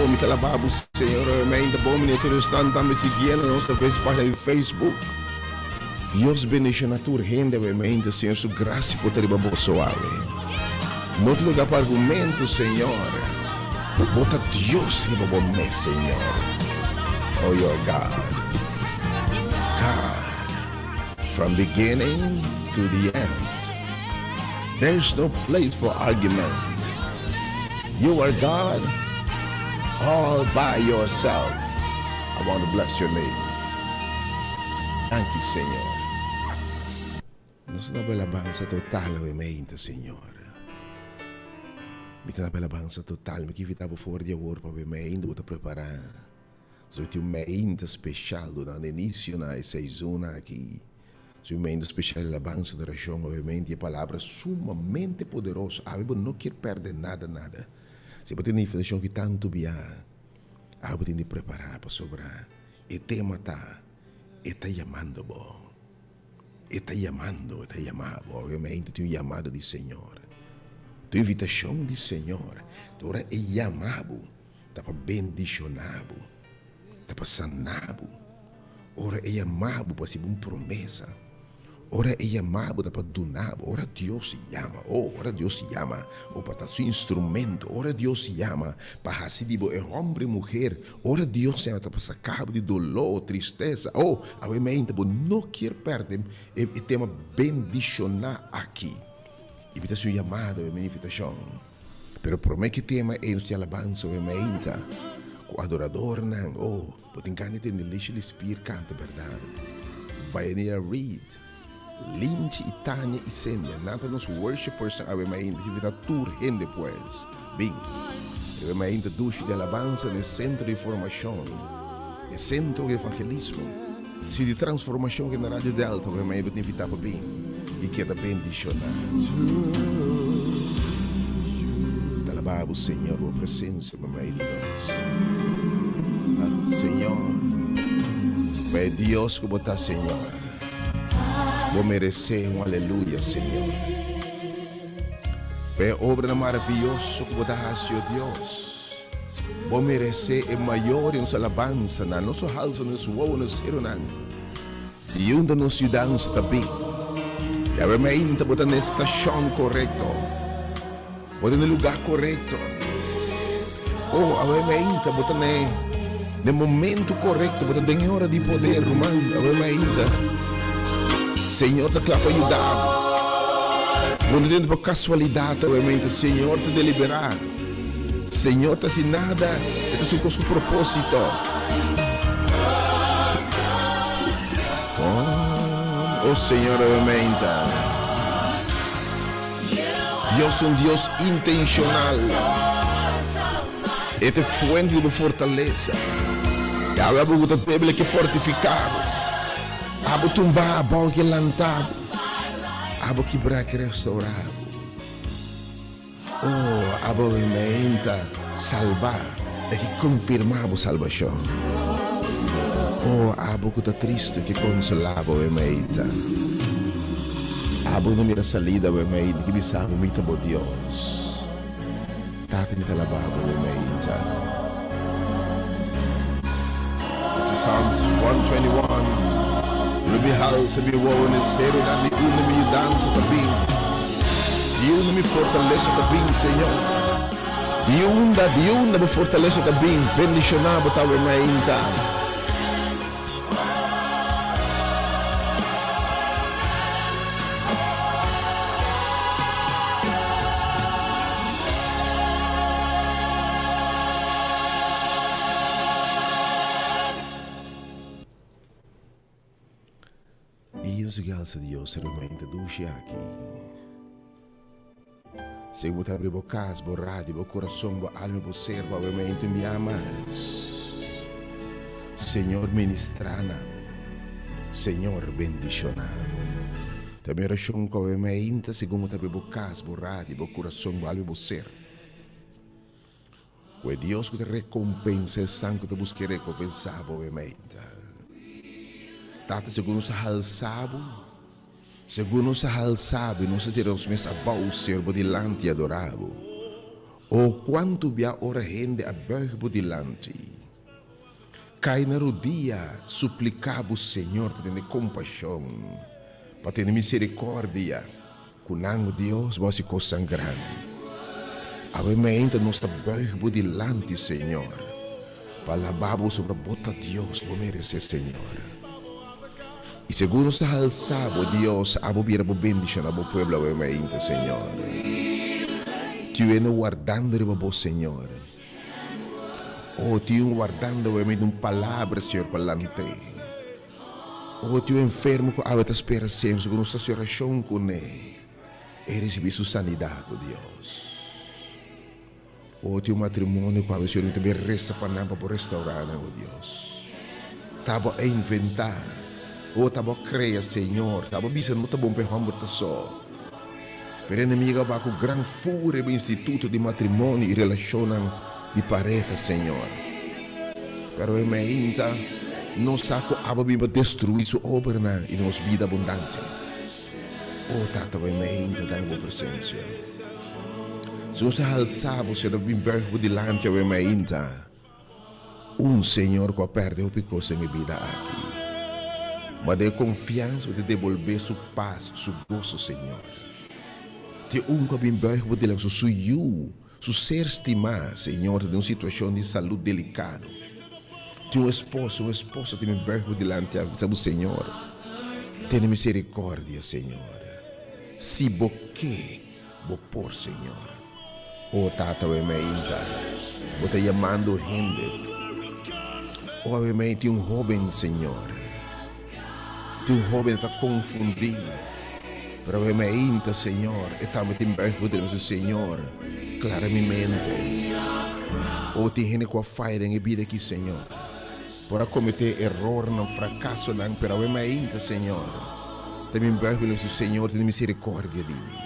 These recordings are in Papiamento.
Mi ta alabá bo, Señor. Amén. Ta bon, meneer. Tur esnan tambe siguiendo nos atraves di página di Facebook. Dios bendiciona tur hende awe mente. Señor su gracia por ta riba boso awe. No ta lugar pa argumento, Señor. Bo ta Dios riba bo mes, Señor. Oh, you're God. God. From beginning to the end. There's no place for argument. You are God all by yourself. I want to bless your name. Danki, Señor. Nos ta daba alabansa total awe meinta, Señor. Mi ta daba alabansa total. Mi ke invita bo for di awor pa awe meinta bo ta prepara. So tin un meinta special durante inicio na e seizoen aki. So un meinta special alabansa, adoracion, obviamente, e palabra sumamente poderoso. Awe bo no kier perde nada, nada. Si bo tin invitacion ki tanto bia, awe bo tin di prepara pasobra e tema ta, E ta yamando bo. E ta yamando, e ta yama bo. Obviamente tin un yamado di Señor. Tin un invitacion di Señor. Ora e yama bo, ta pa bendishoná bo, ta pa saná bo. Ora e yama bo pa hasibo un promesa, ora e yama bo ta pa duna bo. Ora Dios yama, oh, ora Dios yama bo pa ta su instrumento, ora Dios yama pa hasi di bo e homber i muher, ora Dios yama ta pa saka bo di doló, tristesa, oh, awe mainta bo no kier pèrdè e tema bendishoná aki. I mi ta hasi un yamada, un invitashon. Pero prome ki tema ei nos tin alabansa wen meinta ku adoradornan. Oh, bo tin gana di tende Lisha Lispier kanta, bèrdat? Vayanira Reid, Linchi i Tania i Senia, nan ta nos worshipersnan awe mainta. Nos invitá tur hende pues, bin. Awe mainta dushi di alabansa na e sentro di formashon, e sentro di evangelismo, si di transformashon ku na Radio Delta. Awe mainta bo ta invitá pa bin i keda bendishoná. Ta alabá bo, Señor, bo presensia meimei di nos. Señor, bo e Dios ku bo ta, Señor. Bo meresé un aleluya, Señor. Pa e obranan maravioso ku bo ta hasi, o Dios. Bo meresé e mayor di nos alabansanan, nos halsa nos wowo, nos serunan. Di unda nos yudansa ta bin? Yahweh mainta bo ta na e stashon korekto. Bo ta na e lugá korekto. Oh, awe mainta bo ta na e na e momento korekto. Bo ta den e ora di poder, ruman. Awe mainta Señor ta kla pa yuda bo. Bo no ta pa kasualidat awe mainta. Señor ta deliberá. Señor ta hasi nada, e ta hasi un kos ku propósito. Oh, Señor, awe mainta. Dios un Dios intencional. E ta fuente di bo fortalesa. Yahweh abo ku ta débil ke fortifiká bo. Abo tumbá abou ke lantá bo. Abo kibrá ke restaurá bo. Oh, abo meinta salbá e ke konfirmá bo salbashon. Oh, abo ku ta tristu ke konsolá bo meinta. Abo no mira salida bo meinta ke bisa bo mi ta bo Dios. Tata mi ta alabá bo meinta. This is Psalms 121. Lo mi halsa mi wowo na e serunan di unda mi yudansa ta bin. Di unda mi fortalesa ta bin, Señor? Di unda, di unda bo fortalesa ta bin? Bendishoná bo ta awe mainta. I nos galsa Dios riba mainta dushi aki. Si bo ta abri bo kas, bo radio, bo kurason, bo alma i bo ser pa awe mainta un bia mas. Señor ministra na bo. Señor bendishona bo. Ta mi orashon ku awe mainta segun bo ta abri bo kas, bo radio, bo kurason, bo alma i bo ser. Ku e Dios ku ta rekompensa esan ku ta buska e rekompensá bo e meinta. Tata, segun nos a halsa bo, segun nos a halsa bo i nos a tira nos mes abou, Señor, bo dilanti i adorá bo. O kuantu bia ora hende a buig bo dilanti, kai na rodia supliká bo Señor pa tene kompashon, pa tene miserikordia ku nan, o Dios, bo hasi kosnan grandi. Awe meinta nos ta buig bo dilanti, Señor, pa alabá bo sobra bo ta Dios, bo meresé, Señor. I segun nos ta halsá bo, Dios, abo bira bo bendishoná bo pueblo awe mainta, Señor. Tin un hende wardando riba bo, Señor. Oh, tin un wardando awe mainta un palabra, Señor, pa lant'é. Oh, tin un enfermo ku awe ta spera, Señor, segun nos ta hasi orashon kuné, e risibí su sanidat, oh Dios. O tin un matrimonio cu awe Señor mi ta bin reza pa nan pa bo restaura nan, o Dios. Ta bo a inventa, o ta bo a crea, Señor, ta bo a bisa no ta bon pa e homber ta so. Pero e enemigo a ba cu gran furia riba instituto di matrimonio y relacionnan di pareha, Señor. Pero e meinta no sa cu abo a bin pa destrui su obranan y nos bida abundante. O Tata, bo e meinta den bo presencia. Si nos a halsa bo ser a bin buig bo dilanti awe mainta, un Señor cu a perde hopi cos den e bida aki. Ma den e confiansa bo ta debolbe su pas, su goso, Señor. Tin un cu a bin buig bo dilanti su su yu, su ser stima, Señor, ta den un situacion di salud delicado. Tin un esposo, un esposa ta bin buig bo dilanti awe, bisa bo, Señor, tene misericordia, Señor. Si bo ke. Bo por, Señor. O Tata, awe meinta Bo ta yamando hende. O awe mei tin un hoben, Señor. Tin un hoben ta confundí. Pero awe meinta, Señor, e tambe tin buig bo den su Señor, clara mi mente. O tin hende cu a faya den e bida aki, Señor. Por a comete erornan, fracasonan, pero awe mainta, Señor, ta bin buig bo su Señor, tene misericordia di mi.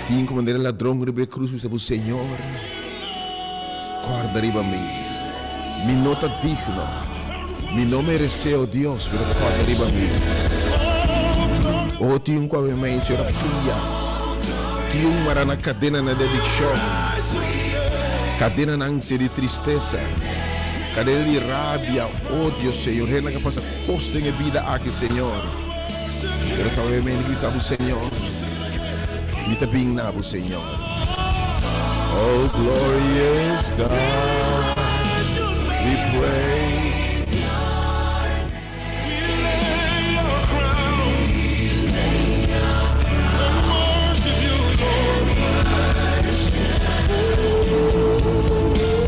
Tin como manera ladron riba e cruz bisa bo, Señor, corda riba mi. Mi no ta digno, mi no merece, oh Dios, pero corda riba mi. Oh, tin un cu awe mainta, Señor, a fria. Tin un mara na cadenanan di adiccion. Kadenanan sea di tristesa, kadena di rabia, odio, Señor. Hende ka pasa kos den e bida aki, Señor. Pero ta oe mi bisa bo, Señor, mi ta bin na bo, Señor. Oh, glorious God, we praise.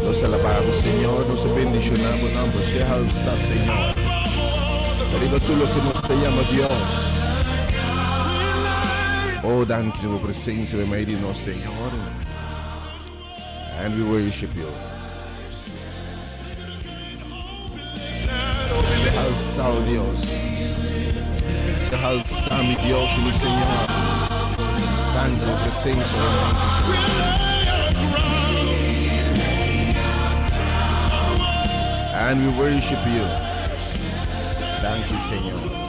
Nos ta alabá bo, Señor, nos ta bendishoná bo nomber. Sea halsá, Señor, riba tur loke nos ta yama Dios. Oh, danki pa bo presencia meimei di nos, Señor. And we worship you. Sea alzá, oh Dios. Sea alzá, mi Dios y mi Señor. Danki bo presencia, Señor. And we worship you. Danki, Señor.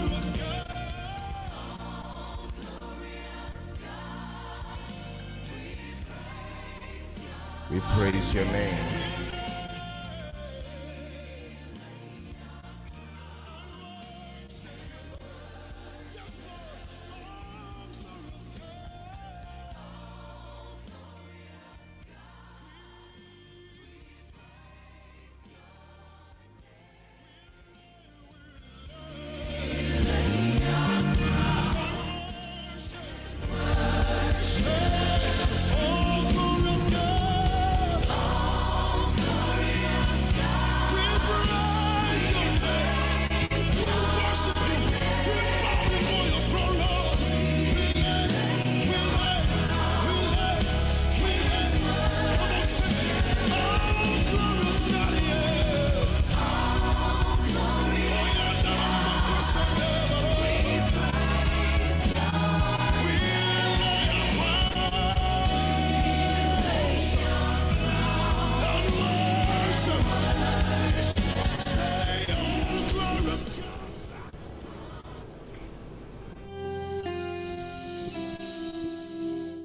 We praise your name.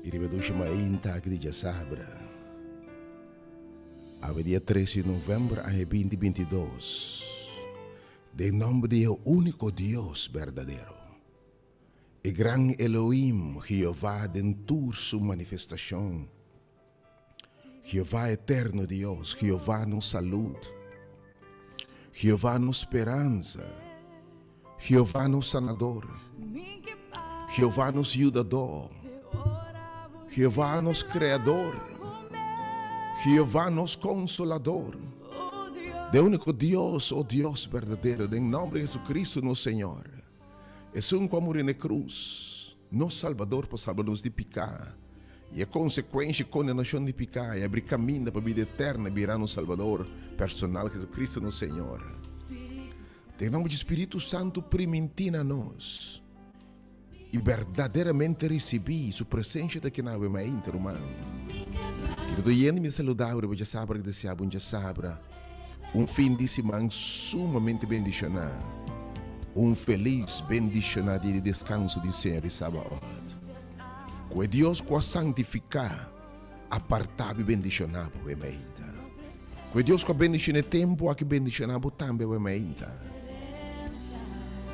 I riba dushi mainta aki di djasabra. Awe dia tres di novèmber aña binti 22, den nòmber di e úniko Dios berdadero, e gran Elohim, Jehová den tur su manifestashon, Jehová eterno Dios, Jehová nos salud, Jehová nos speransa, Jehová nos sanador, Jehová nos yudador, Jehová nos creador, Jehová nos consolador, de único Dios, oh Dios berdadero, den nombre de Jesucristo nos Señor, esun cu a muri na e cruz, nos Salbador pa salba nos di pica y e consecuencia y condenacion di pica y abri caminda pa bida eterna bira nos Salbador personal Jesucristo nos Señor. Den nomber di Spiritu Santu primintí na nos i berdaderamente risibí Su presensia ta kina awe mainta, ruman. Kerido oyente, mi ta saluda bo riba djasabra i deseá bo un djasabra, un fin di siman sumamente bendishoná, un felis bendishoná dia di deskanso di Señor di Sabaot. Ku e Dios ku a santifiká, apartá bo i bendishoná bo awe mainta. Ku e Dios ku a bendishoná e tempu aki bendishoná bo tambe awe mainta.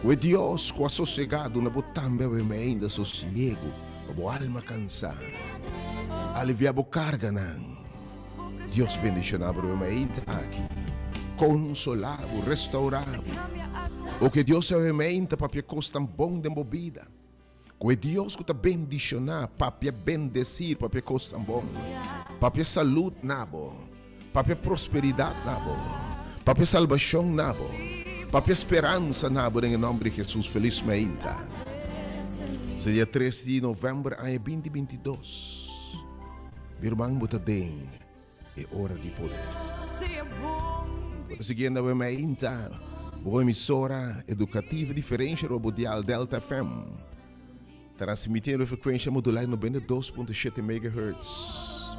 Ku e Dios ku a sosegá duna bo tambe awe mainta sosiegu pa bo alma kansá, aliviá bo karganan. Dios bendishoná bo awe mainta aki, konsolá bo, restourá bo. O ku e Dios awe mainta papia kosnan bon den bo bida. Ku e Dios ku ta bendishoná, papia bendesir, papia kosnan bon, papia salud na bo, papia prosperidat na bo, papia salbashon na bo, papia speransa na bo den e nòmber di Hesus. Felis meinta. Nos ta dia tres di novèmber aña 2022. Mi ruman bo ta den e ora di poder. Bo ta siguiendo awe mainta bo emisora educativa diferencia riba bo dial Delta FM. Transmitiendo frecuencia modulada 92.7 megahertz.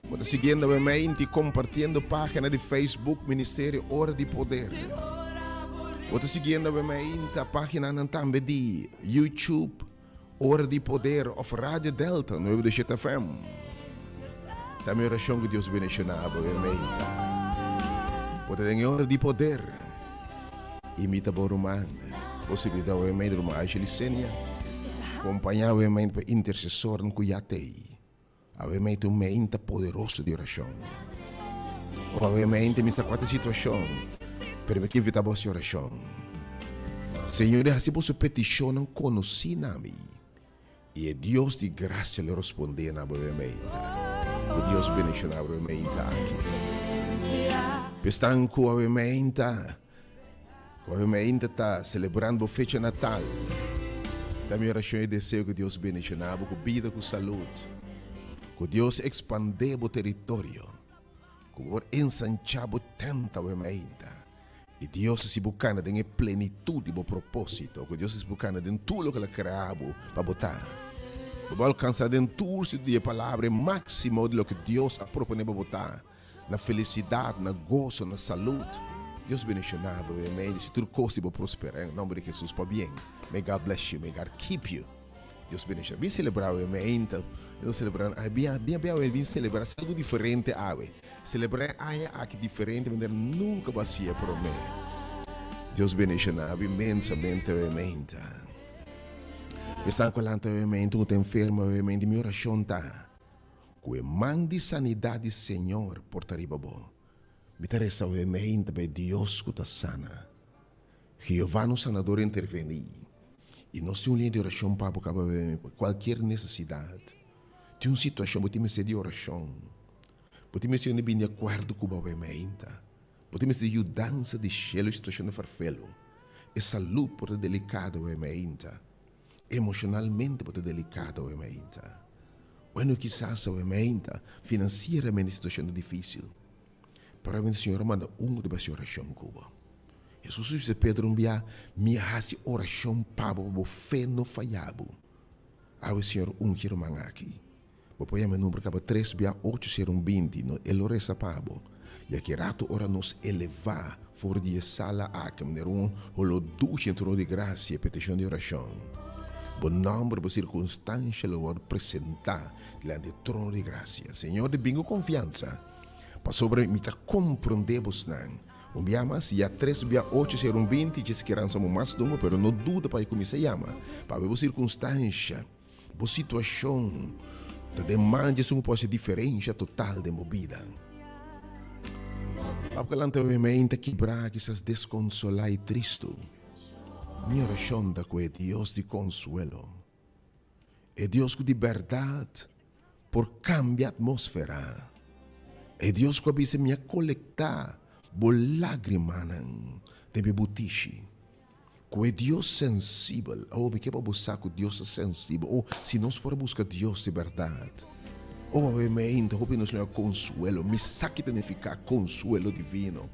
Bo ta siguiendo awe mainta y compartiendo pagina di Facebook Ministerio Ora di Poder. Bo ta siguiendo awe mainta paginanan tambe di YouTube Ora di Poder of Radio Delta 97 FM. Ta mi oracion cu Dios bendiciona bo e meinta. Bo ta den e ora di poder. Y mi ta bo ruman. Bo sirbidor e meinta ruman Ashley Senia. Compaña bo e meinta pa intercesornan cu ya t'ey. Awe meinta un meinta poderoso di oracion. O awe meinta mi sta cu ata situacion, pero mi ke invita bo haci oracion. Señor, haci boso peticionnan conoci na mi, y e Dios di gracia lo responde na bo awe meinta. Cu Dios bendiciona bo awe meinta aki. Pestan cu awe meinta. Ku awe mainta ta selebrando bo fecha natal, ta mi orashon i deseo ku Dios bendishoná bo ku bida ku salud, ku Dios ekspandé bo teritorio, ku bo por ensanchá bo tènt awe mainta, i Dios hasi bo kana den e plenitut di bo propósito, ku Dios hasi bo kana den tur loke El a krea bo pa bo ta. Bo por alkansá den tur sentido di e palabra e máksimo di loke Dios a proponé pa bo ta. Na felicidad, na goso, na salud. Dios bendiciona bo e mei si tur cos di bo prospera en nomber di Jesus pabien. May God bless you, may God keep you. Dios bendiciona. Bin celebra awe meinta. Bin celebra ay bin bin bin awe bin celebra si algo diferente awe. Celebra e aña aki diferente manera nunca bo a hacia prome. Dios bendiciona bo inmensamente awe meinta. Esnan cu a lanta awe meinta cu ta enfermo awe meinta mi oracion ta. Ku e man di sanidat di Señor por ta riba bo, mi ta resa awe meinta pa e Dios ku ta sana. Jehová nos Sanador intervení i nos tin un liña di orashon pa bo kaba awe pa kualkier nesesidat. Tin un situashon bo tin mester di orashon, bo tin mester di bini di akuerdo ku bo awe meinta, bo tin mester di yudansa di shelu i situashon ta ferfelu. E salud por ta delikado awe meinta. Emoshonalmente bo ta delikado awe mainta. Bueno, kisas awe mainta finansieramente e situashon ta difisil. Pero awe Señor a manda un ku ta bai hasi orashon ku bo. Hesus a bisa Pedro un bia, Mi a hasi orashon pa bo pa bo fe no faya bo. Awe Señor ungi ruman aki. Bo por yama e number kaba tres bia ocho sero un binti, no e lo resa pa bo. I aki rato ora nos elevá for di e sala aki manera un holó dushi den trono di grasia e petishon di orashon, bo nòmber, bo sirkunstansha lo wòrdu presentá dilanti e trono di grasia. Señor di bin ku konfiansa. Pasobra mi ta komprondé bosnan. Un bia mas, ya tres bia ocho ser un 20, dje speransa bo mas number, pero no duda pa e kuminsá yama. Pabia bo sirkunstansha, bo situashon, ta den man dje esun ku por hasi diferensha total den bo bida. Pabia ku lanta awe mei ta kibrá, kisas deskonsolá i tristu, mi orashon ta ku e Dios di konsuelo, E Dios ku di bèrdat por kambia atmósfera. E Dios ku a bisa mi a kolektá bo lágrimanan den mi butishi. Ku e Dios sensibel. Oh, mi ke pa bo sa ku Dios ta sensibel. Oh, si nos por a buska Dios di bèrdat. Oh, awe meinta hopi nos lo haña konsuelo. Mi sa ki ta nifiká konsuelo divino.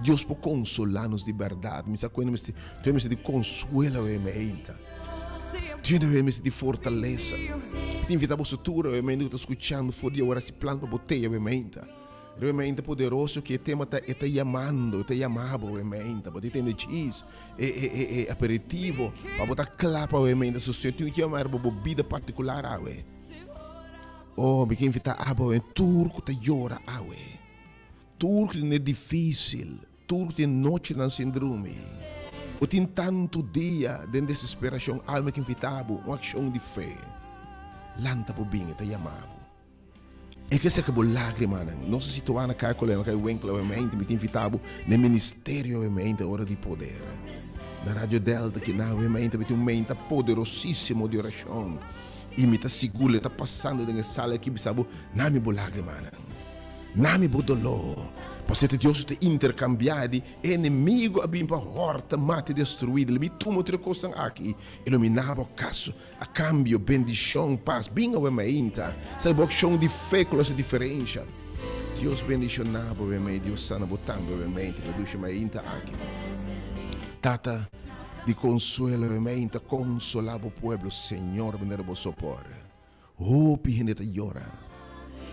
Dios por konsolá nos di bèrdat. Mi sa ku hende mester, tur hende mester di konsuelo awe meinta. Tur hende mester di fortalesa. Mi ta invitá boso tur awe meinta ku ta skuchando for di awor hasi plan pa bo tei awe meinta. Riba e meinta poderoso ku e tema ta e ta yamando, e ta yama bo awe meinta. Bo ta tende djis e e e e aperitivo pa bo ta kla pa awe meinta. So Señor tin ku yama riba bo bida partikular awe. Oh, mi ke invitá abo awe tur ku ta yora awe. Tur ku tin e difísil, tur ku tin nochinan sin drumi, bo tin tantu dia den desesperashon, alma ke invitá bo un akshon di fe. Lanta bo bin, e ta yama bo. E ke seka bo lágrimanan. Nos a situá na Kaya Kolena, na Kaya Winkler awemente. Mi ta invitá bo na e ministerio awemente, Ora di Poder. Na Radio Delta kinan awemente mi tin un menta poderosísimo di orashon. I mi ta sigur lo e ta pasando den e sala aki bisa bo, Nami bo lágrimanan. Nami bo doló. Pasobra te Dios ta interkambiá di e enemigo a bin pa hòrta, mata i destruí. Lo mi tuma tur e kosnan aki i lo mi na bo kaso. A kambio, bendishon, pas. Bin awe mainta. Sa bo akshon di fe ku lo hasi diferensha. Dios bendishoná bo awe mei. Dios sana bo tambe awe mainta. Ku e dushi mainta aki. Tata di konsuelo awe mainta, konsolá bo pueblo, Señor, manera bo sopor. Hopi hende ta yora.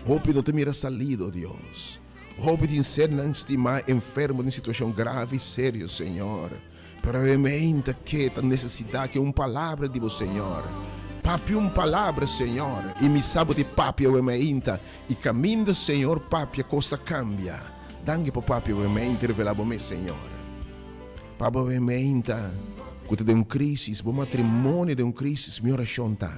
Hopi no ta mira salida, o Dios. Hopi tin sernan stimá enfermo den situashon grave i serio, Señor. Pero awe meinta ke ta nesesitá ke un palabra di bo, Señor. Papia un palabra, Señor. I mi sa bo ta papia awe meinta. I kaminda Señor papia kos ta kambia. Danki pa papia awe meinta i revelá bo mes, Señor. Pa bo awe meinta ku ta den un krisis, bo matrimonio den un krisis, mi orashon ta.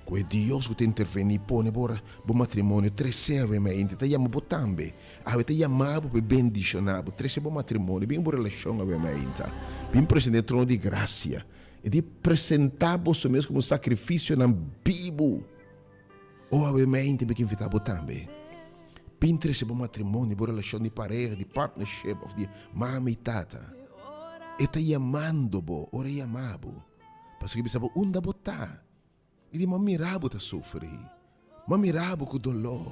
Ku e Dios ku ta intervení pone bo bo matrimonio trese awe mente ta yama bo tambe. Awe ta yama bo pa e bendishoná bo. Trese bo matrimonio, bin bo relashon awe mente. Bin presentá e trono di grasia i di presentá boso mes komo sakrifisionan bibu. O awe mente mi ke invitá bo tambe. Bin trese bo matrimonio, bo relashon di pareha, di partnership òf di mama i tata. E ta yamando bo ora e yama bo. Pasobra bisa bo unda bo ta i di m'a mira bo ta sufri, m'a mira bo ku doló.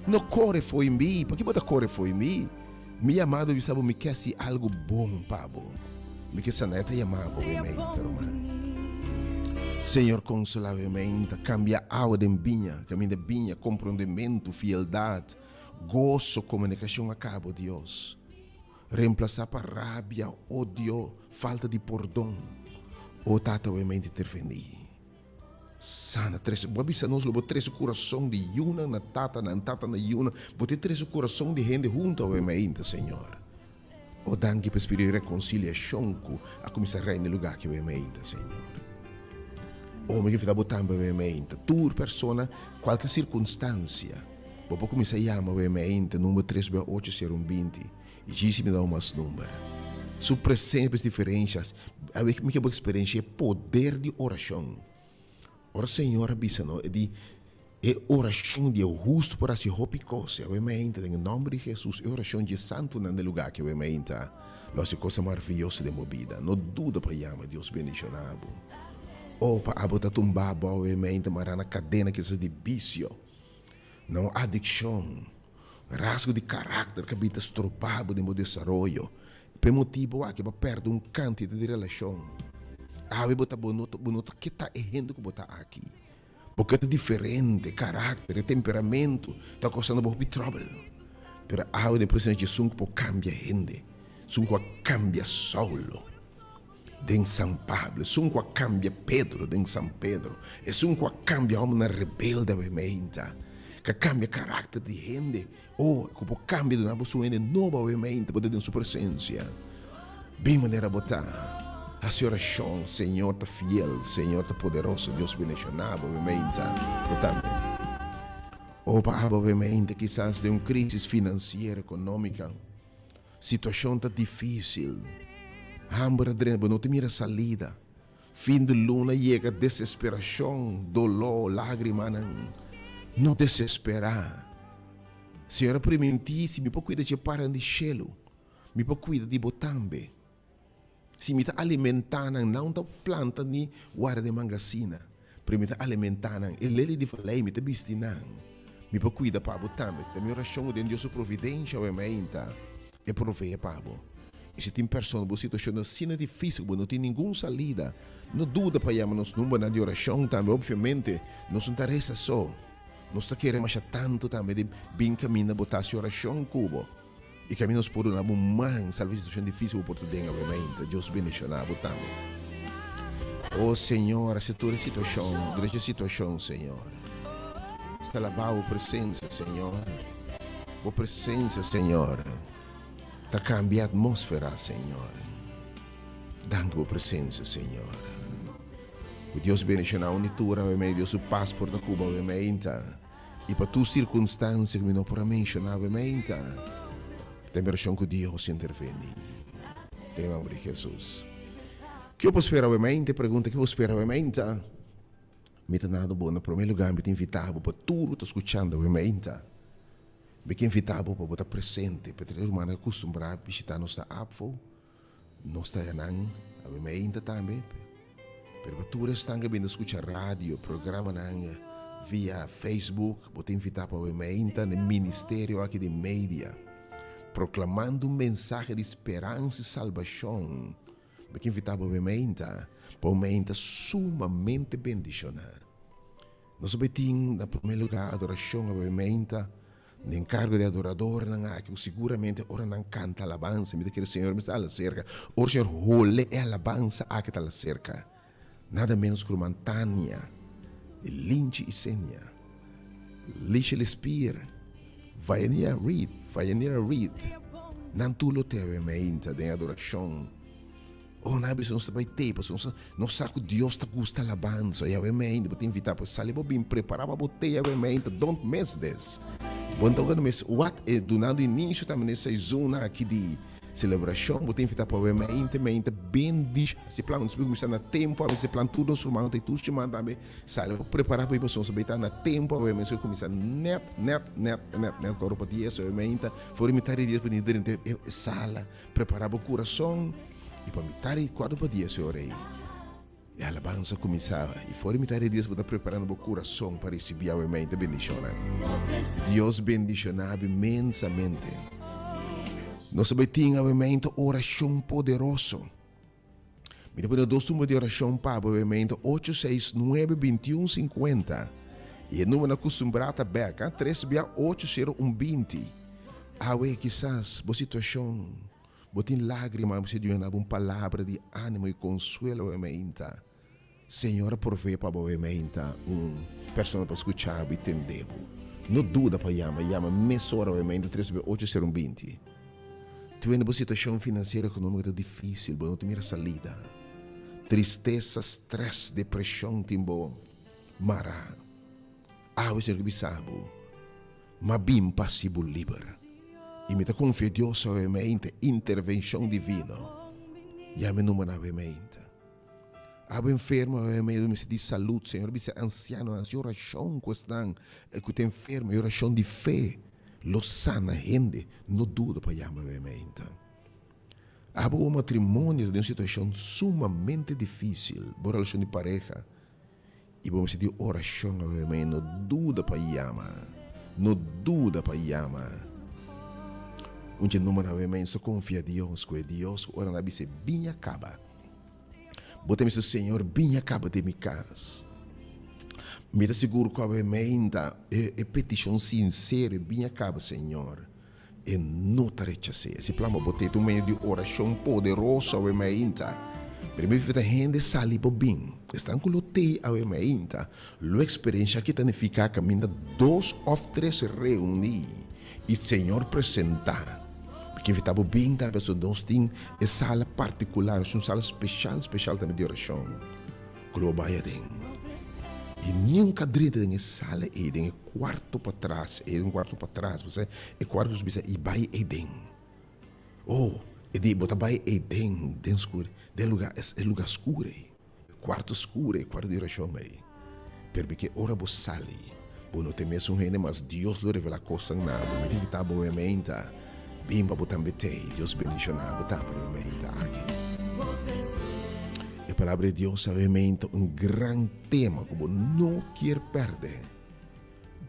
No kore fo'i mi, paki bo ta kore fo'i mi? Mi yamado bisa bo mi ke hasi algu bon pa bo, mi ke sana. E ta yama bo e meinta, ruman. Señor konsolá bo e meinta, kambia awa den biña, kaminda biña, komprondementu, fieldat, goso, komunikashon a kaba, Dios. Remplasá pa rabia, odio, falta di pordon. O Tata bo e mente intervení. Sana, trese, bo a bisa nos lo bo trese kurason di yunan na tatanan, tata na yunan. Bo te trese kurason di hende huntu awe mainta, Señor. O danki pa e spiritu di rekonsiliashon ku a kuminsá reina e lugá aki awe mainta, Señor. O mi ke fita bo tambe awe mainta. Tur persona, kualke sirkunstansia. Bo por kuminsá yama awe mainta number tres bia ocho sero un 20 i djis mi da un mas number. Su presencia pa es diferencias. Awe mi ke bo experiencia e poder di oracion. Ora Señor a bisa no e di e oracion di e husto por haci hopi cos. I awe mainta den e nomber di Jesus e oracion di e santonan den lugar aki awe mainta lo haci cosa maravilloso den bo bida. No duda pa yama Dios bendiciona bo. Oh pa abo ta tumba bo awe mainta mara na cadena kisas di vicio. Na un adikshon, rasgo di karakter ku a bin ta stroba bo den bo desaroyo. Pa e motibu aki bo a pèrdè un kantidat di relashon. Awe bo ta bo no bo no ta ke ta e hende ku bo ta aki. Bo ke ta diferente, e karakter, e temperamentu ta kosando bo hopi tròbel. Pero awe den presensia di esun ku por kambia hende, esun ku a kambia Saulo. Den San Pablo, esun ku a kambia Pedro den San Pedro, esun ku a kambia hòmbernan rebelde awe meinta. Ka kambia karakter di hende. Oh, ku por kambia duna bo su hende nobo awe mente, bo ta den su presensia. Bin manera bo ta. Hasi orashon, Señor ta fiel, Señor ta poderoso, Dios bendishoná bo awe mente, bo tambe. Oh, pa abo awe mente kisas den un krisis finansiero, ekonómika, situashon ta difísil, hamber a drenta, bo no ta mira salida. Fin di luna yega desesperashon, doló, lágrimanan. No desesperá. Señor a primintí, si mi por kuida dje paran di shelu, mi por kuida di bo tambe. Si mi ta alimentá nan, nan ta planta ni warda den mangasina, pero mi ta alimentá nan. E leli di valei mi ta bisti nan. Mi por kuida pa bo tambe. Ta mi orashon ku den Dios su providensha awe mainta. E provee pa bo. I si tin persona bo situashon ta asina difísil ku bo no tin ningun salida, no duda pa yama nos numbernan di orashon tambe. Opviamente, nos no ta resa so. Nos ta kere masha tantu tambe di bin kaminda bo ta hasi orashon ku bo. I kaminda nos por duna bo un man salba e situashon difísil bo por ta den awe. Dios bendishoná bo tambe. O Señor, hasi tur e situashon, drecha e situashon, Señor. Nos ta alabá bo presensia, Señor. Bo presencia, Señor, ta cambia atmósfera, Señor. Danki bo presencia, Señor. Ku Dios bendiciona un y tur awe mei, Dios su paz por ta cu bo awe meinta. Y pa tur circunstancia cu mi no por a menciona awe meinta, ta mi oracion cu Dios interveni. Den nomber di Jesus. Kiko bo spera awe meinta? E pregunta, kiko bo spera awe meinta? Mi ta nado bo na prome lugar mi ta invita bo pa tur ku ta skuchando awe mainta. Mi ke invita bo pa bo ta presente pa e rumannan ku kustumbrá bishita nos na APFO. Nos ta yanan awe mainta tambe. Pero pa tur esnan ku a bini ta skucha radio, programanan via Facebook, bo ta invita pa awe mainta na e ministerio aki di media, proklamando un mensahe di speransa i salbashon. Mi ke invitá bo e meinta pa un meinta sumamente bendishoná. Nos a bai tin na promé lugá adorashon awe meinta den kargo di adoradornan aki ku siguramente ora nan kanta alabansa mi ta kere Señor mester ala serka. Ora Señor hole e alabansa aki ta ala serka. Nada ménos ku ruman Tania, Linchi i Senia, Lisha Lespier, Vaianira Reed, Vaianira Reed, nan tur lo te awe meinta den adorashon. Oh, nan a bisa nos ta bai tei, pasobra nos nos sa ku Dios ta gusta alabansa. I awe meinta bo ta invitá pa sali bo bin prepará pa bo tei awe meinta. Don't miss this. Bo no ta gonna miss what e dunando inisio tambe na e seizon aki di Celebracion bo ta invita pa wema inte mente bendish si plan nos cuminsa na tempo a si plan tur nos ruman ta tur siman tambe sali bo prepara pa nos bay ta na tempo a wema nos cuminsa net net net net net cuatro pa dies wema inta for di mitad di dies pa drenta e sala prepara bo curason y pa mitad di cuatro pa dies e ora ey. E alabansa kuminsá, i for di mitad di dies bo ta preparando bo kurason pa risibí awe mainta bendishonnan. Dios bendishoná bo inmensamente. Nos ta bai tin awe mainta orashon poderoso. Mi ta pone dos numero di orashon pa bo awe mainta, ocho seis nuebe bintiun sinkuenta i e numero akustumbrá ta bèk, tres bia ocho sero un binti. Awe kisas bo situashon. Bo tin lágrima, bo si Dios dabo un palabra di ánimo i konsuelo awe meinta. Señor a provee pa bo awe meinta un persona pa skucha bo i tende bo. No duda pa yama, yama mesora awe meinta tres nuebe ocho sero un binti. Tuende bo situashon finansiero ekonómiko ta difísil, bo no ta mira salida. Tristesa, strès, depreshon tin bo mará. Awe Señor ke bisa bo, M'a bin pa hasi bo liber. I mi ta konfia Dios awe meinta intervenshon divino. Yama e number awe meinta. Abo enfermo awe meinta bo mester di salud. Señor a bisa ansianonan hasi orashon ku esnan ku ta enfermo. E orashon di fe lo sana hende. No duda pa yama awe meinta. Abo ku bo matrimonio ta den un situashon sumamente difisil, bo relashon di pareha. I bo mester di orashon awe mei no duda pa yama no duda pa yama un dje number awe mei nos ta konfia Dios ku e Dios ku ora nan a bisa biña kaba bo ta bisa Señor biña kaba den mi kas mi ta sigur ku awe mei ta e petishon sinsero biña kaba Señor. E no ta rechas'é. Esi plan pa bo tei ta un medio di orashon poderoso awe mainta. Pero mi ta hende sali bo bin. Esnan ku lo tei awe mainta lo eksperensha ki ta nifiká kaminda dos òf tres reuní i Señor presentá. Mi ke invitá bo bin tambe pasobra nos tin e sala partikular, nos tin un sala speshal speshal tambe di orashon ku lo bo bai aden. I niun ka drenta den e sala ei, den e kuarto patras ei, den e kuarto patras, pasobra e kuarto ku nos bisa i bai eiden. Oh, e di, bo ta bai ei den, den skur, den luga, e luga skur ei, e kuarto skur ei, e kuarto di orashon ei. Pero mi ke ora bo sali, bo no ta e mesun hende mas, Dios lo revelá kosnan na bo. Mi ta invitá bo meinta, bin pa bo tambe t'ei. Dios bendishoná bo tambe riba meinta aki. E Palabra di Dios awe meinta un gran tema ku bo no kier pèrdè.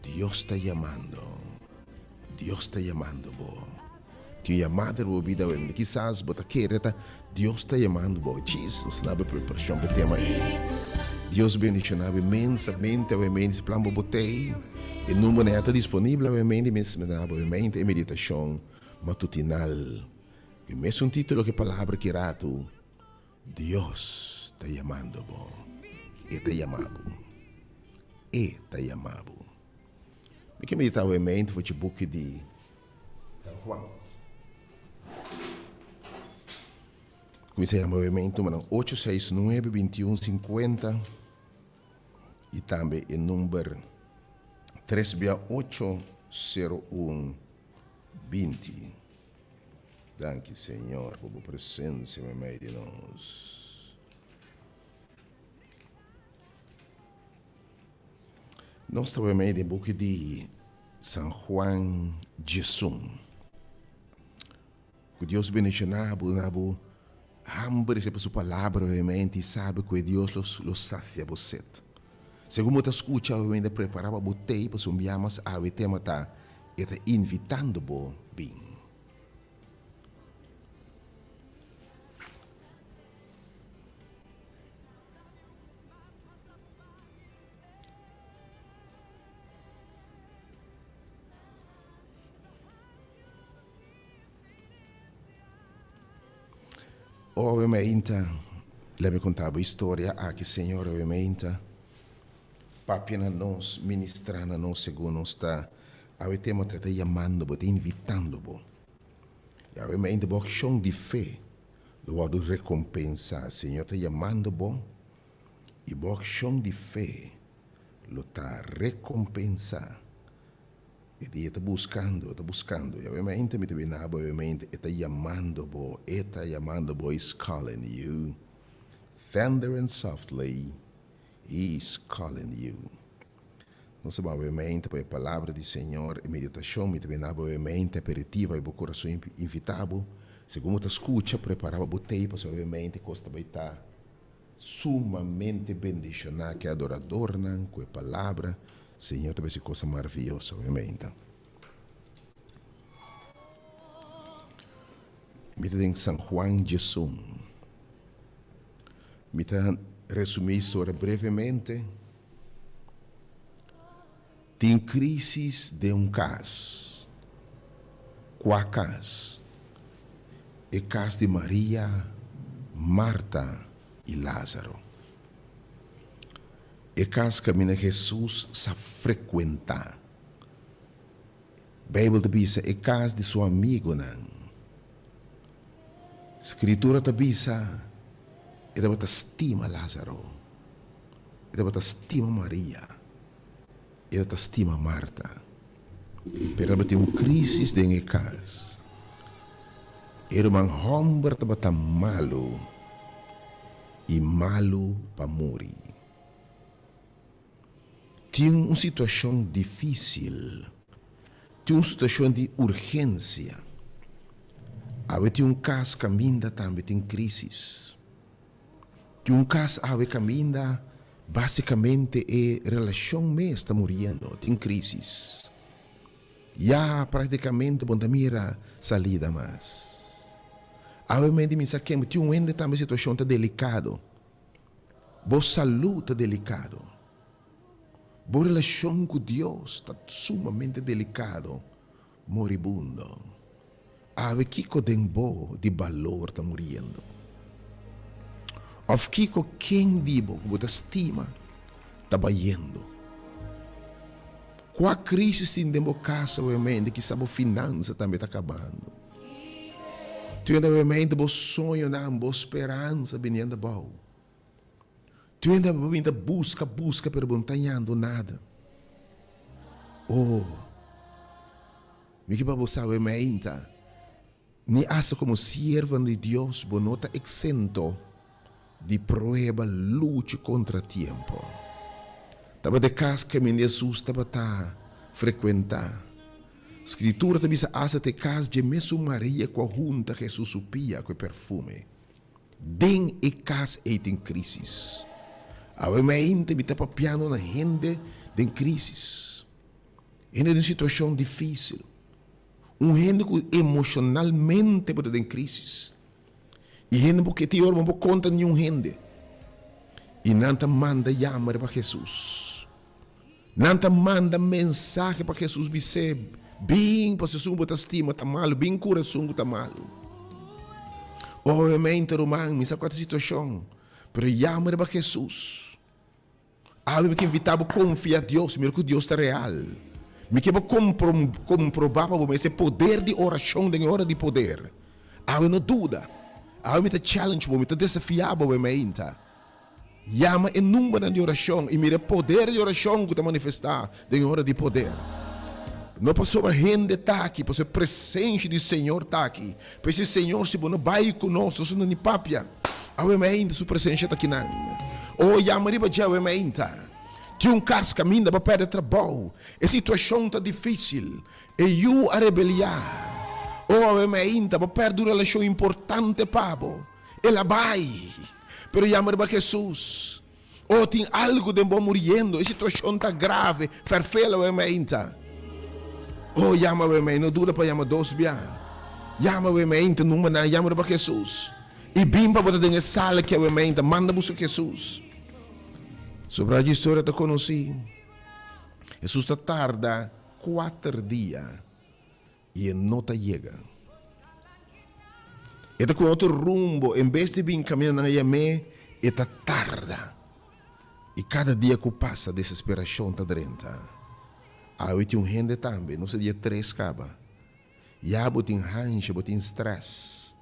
Dios ta yamando. Dios ta yamando bo. Tin un yamada riba bo bida awe. Kisas bo ta kere ta Dios ta yamando bo. Jesus, na bo preparashon pa e tema ei. Dios bendishona bo inmensamente awe mente. Si plan bo bo t'ei, e numbernan ya ta disponibel awe mente. Mi mester bo awe mente e meditashon matutinal. Ku e mesun titulo ku e palabra ki ratu, Dios ta yamando bo. E ta yama bo. E ta yama bo. Mi ke meditá awe mente for dje buki di San Juan. Kuminsá yama awe mente numbernan ocho seis nuebe bintiun sinkuenta i tambe e number tres bia ocho sero un binti. Danki Señor pa bo presensia meimei di nos. Nos ta bai mei den buki di San Juan Djesun. Ku Dios bendishoná bo na bo hamber pa su palabra obviamente i sabi ku e Dios lo lo sasia bo set. Segun bo ta skucha obviamente prepará pa bo tei pasobra un bia mas awe tema ta e ta invitando bo bin. Owe meinta, lebe konta bo historia aki, Señor, owe meinta, papia na nos, ministra na nos segun nos ta, awe tema ta ta yamando bo, ta invitando bo. I awe meinta bo akshon di fe lo wòrdu rekompensá. Señor ta yamando bo. I bo akshon di fe lo ta rekompensá. E dia e ta buskando, e ta buskando. I awemente mi ta bini na bo, awemente e ta yamando bo, e ta yamando bo, He's calling you. Tender and softly, He is calling you. Nos ta bai awemente pa e palabra di Señor, e meditashon, mi ta bini na bo awemente, aperitivo, i bo kurason invitá bo. Segun bo ta skucha, prepará pa bo tei, pasobra awemente kos ta bai ta. Sumamente bendishoná ku e adoradornan ku e palabra, Señor ta besi cosa maraviyoso, obviamente. Mi ta den San Juan 11. Mi ta resumí historia brevemente. Tin crisis den un cas. Cua cas? E cas di Maria, Marta y Lazaro. E cas caminda Jesus sa frecuenta. Bijbel ta bisa e cas di su amigonan. Scritura ta bisa e tabata stima Lazaro. E tabata stima Maria. E ta stima Marta. Pero tabatin un crisis den e cas. E ruman homber tabata malu y malu pa muri. Tin un situacion dificil. Tin un situacion di urgencia. Awe tin un cas caminda tambe tin crisis. Tin un kas awe kaminda básikamente e relashon mes ta muriendo, tin krísis. Ya práktikamente bo no ta mira salida mas. Awe mente mi sa ken, tin un hende tambe situashon ta delikado. Bo salú ta delikado. Bo relashon ku Dios ta sumamente delikado. Moribundo. Awe kiko den bo di balor ta muriendo? Òf kiko ken di bo ku bo ta stima ta bayendo? Kua krísis tin den bo kas awemente? Kisas bo finansa tambe ta kabando. Tin awemente bo soñonan, bo speransa biniendo abou. Tin hende bo bin ta buska, buska, pero bo no ta hañando nada. Oh, mi ke pa bo sabe meinta, ni asta komo siervonan di Dios bo no ta eksento di prueba, lucha kontra tiempo. Tabata e kas kaminda Hesus tabata frekuentá. Skritura ta bisa asta ta e kas dje mesun Maria ku a hunta Hesus su pia ku e perfume. Den e kas ei tin krísis. Awe mainta mi ta papiando na hende den krísis, hende den situashon difísil, un hende ku emoshonalmente bo ta den krísis i hende bo ke tin ora bo no por konta niun hende i nan ta manda yama riba Hesus. Nan ta manda mensahe pa Hesus bis'é, Bin, pasobra esun ku bo ta stima ta malu, bin kura esun ku ta malu. Obviamente, ruman, mi sa kua ta e situashon, pero yama riba Hesus. Awe mi ke invitá bo konfia Dios, mira ku Dios ta real. Mi ke bo komprobá pa bo mes e poder di orashon den e ora di poder. Awe no duda. Awe mi ta challenge bo, mi ta desafiá bo awe mainta. Yama e numbernan di orashon i mira e poder di orashon ku ta manifestá den e ora di poder. No pasobra hende ta aki, pasobra e presensia di Señor ta aki. P'esei, Señor, si bo no bai ku nos, nos no ni papia. Awe mainta Su presensia ta akinan. O, yama riba dje awe mainta. Tin un kas kaminda bo a pèrdè trabou. E situashon ta difísil. E yu a rebeliá. O, awe mainta bo a pèrdè un relashon importante pa bo. El a bai, pero yama riba Hesus. Oh, tin algu den bo muriendo, e situacion ta grave, ferfela awe meinta. Oh, yama awe mei, no duda pa yama dos bia. Yama awe meinta, numa nan, yama riba Hesus. I bin pa bo ta den e sala aki awe meinta, manda busca Hesus. Sobra dje historia ta conoci. Hesus ta tarda cuater dia. I e no ta yega. E ta ku otro rumbo, en bes di bin kaminda nan a yam'é, e ta tarda. I kada dia ku pasa desesperashon ta drenta. Awe tin un hende tambe, nos a dia tres kaba. Ya bo tin hansha, bo tin strès.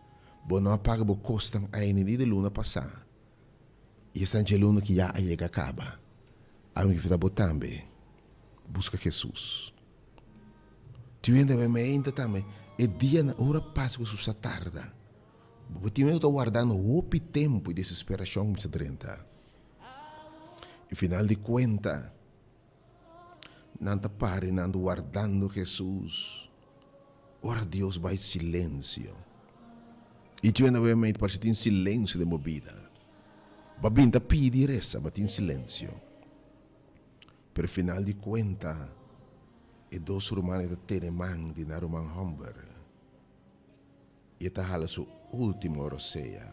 Bo no a paga bo kosnan aini ni di luna pasá. I esnan dje luna ki ya a yega kaba. Awe mi ta bo tambe, buska Hesus. Tin hende bai meinta tambe e dia na ora pasa ku su sa tarda. Bo tin hende ku ta wardando hopi tempu i desesperashon kuminsá drenta. I final di kuenta nan ta para i nan ta wardando Hesus. Ora Dios bai silensio. I tin hende bai meinta parse tin silensio den bo bida. Bo a bin ta pidi resa, bo tin silensio. Pero final di cuenta e dos rumannan ta tene man di nan ruman homber y e ta hala su ultimo rosea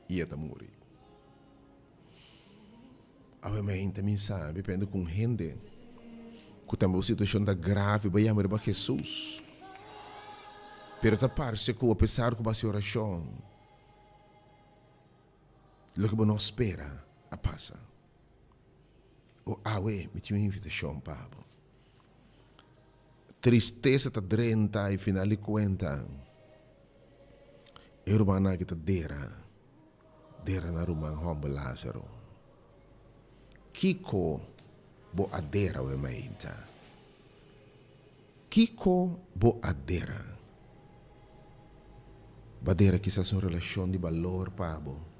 y e ta muri. Awe mainta mi sabi pende cu un hende cu tambe un situacion ta grave bai yama riba Jesus pero ta parce cu apesar cu bo haci oracion Loke bo no spera a pasa. O awe mi tin un invitashon pa bo. Tristesa ta drenta i final di kuenta e rumannan aki ta dera, dera nan ruman hòmber Lázaro. Kiko bo a dera awe mainta? Kiko bo a dera? Bo a dera kisas un relashon di balor pa bo.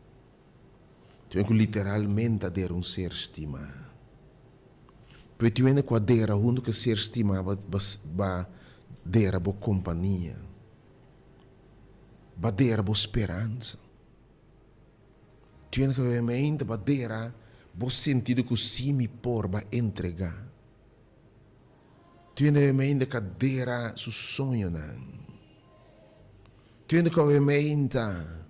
Tin ku literalmente a dera un ser stimá. Pero tin hende ku a dera huntu ku e ser stimá ba dera bo kompania, ba dera bo speransa. Tin hende ku obviamente ba dera bo sentido ku si mi por ba entregá. Tin hende meinta ka dera su soñonan. Tin hende ku meinta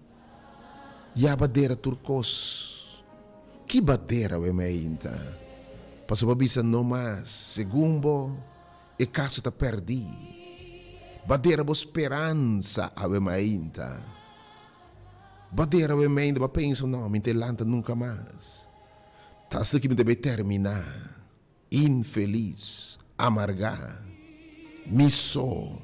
ya ba dera tur kos. Ki ba dera we meinta? Pasobra bo bisa no mas, segun bo e kaso ta pèrdí. Ba dera bo speransa awe meinta. Bo a dera bo mente, bo a pensa, no, mi no ta lanta nunka mas. Ta asina ki mi ta bai terminá, infelis, amargá, mi so,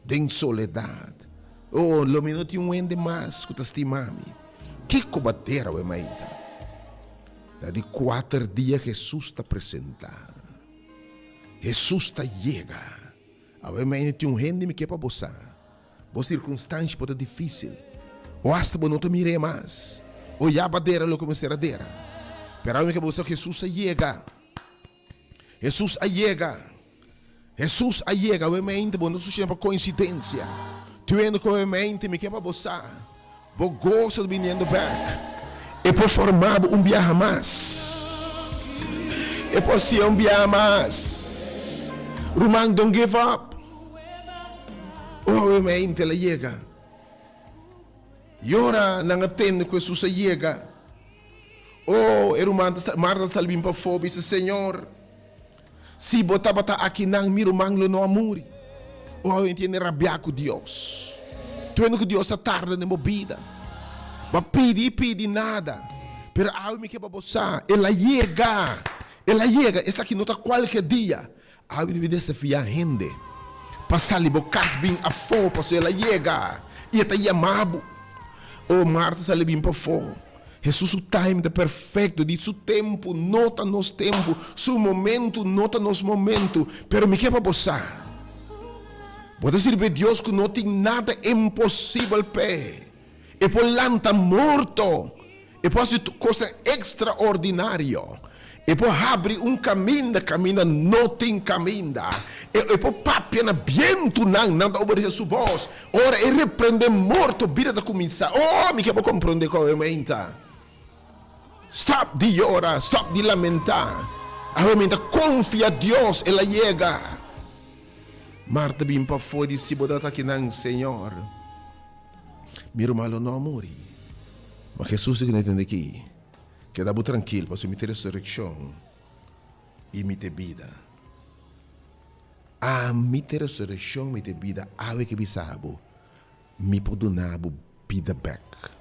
den soledat. Oh, lo mi no tin un hende mas ku ta stima mi. Kiko bo a dera bo mente? Na di kuater dia Hesus ta presentá. Hesus ta yega. Awe mi tin un hende mi ke pa bo sa. Bo sirkunstansha por ta difísil, o asta bo no ta mir'é mas, o ya bo a dera loke mester a dera. Pero awe mi ke pa bo sa Hesus a yega. Hesus a yega. Hesus a yega. Awe mente bo no ta sucede pa koinsidensia. Tin hende ku awe mente mi ke pa bo sa. Bo goso ta biniendo bek. E por forma bo un biaha mas. E por hacié un biaha mas. Ruman, don't give up. Oh, mente el a yega. Y ora nan a tende cu Jesús a yega, oh, e ruman ta, Marta ta sali bin pafó, bisa, Señor, Si bo tabata akinan, mi ruman lo no a muri. O awe tiene rabia ku Dios. Tuendo ku Dios a tarda den bo bida. Bo a pidi i pidi nada. Pero awe mi ke pa bo sa, el a yega. El a yega. Esaki no ta kualke dia. Awe mi debe desafia hende pa sali bo kas bin afó, pasobra el a yega i e ta yama bo. O Marta sali bin pafó. Hesus su time ta perfecto, di su tempu no ta nos tempu, su momento no ta nos momento, pero mi ke pa bo sa, bo ta sirbi Dios ku no tin nada imposibel p'e, e por lanta morto, e por hasi kosnan extraordinario, e por habri un kaminda kaminda no tin kaminda, e por papia na bientunan, nan ta obedesé su bos. Ora e reprendé morto, bida ta kuminsá. Oh, mi ke bo komprondé ku awe meinta. Stòp di yora, stòp di lamentá. Awe meinta konfia Dios, el a yega. Marta bin pafó di si bo ta akinan, Señor, mi ruman lo no a muri. Ma Hesus di ku nan tende aki. Keda bo trankil, pasobra mi ta e resurekshon i mi ta e bida. Ami ta e resurekshon, mi ta e bida. Awe ke bisa bo, mi por duna bo bida bèk.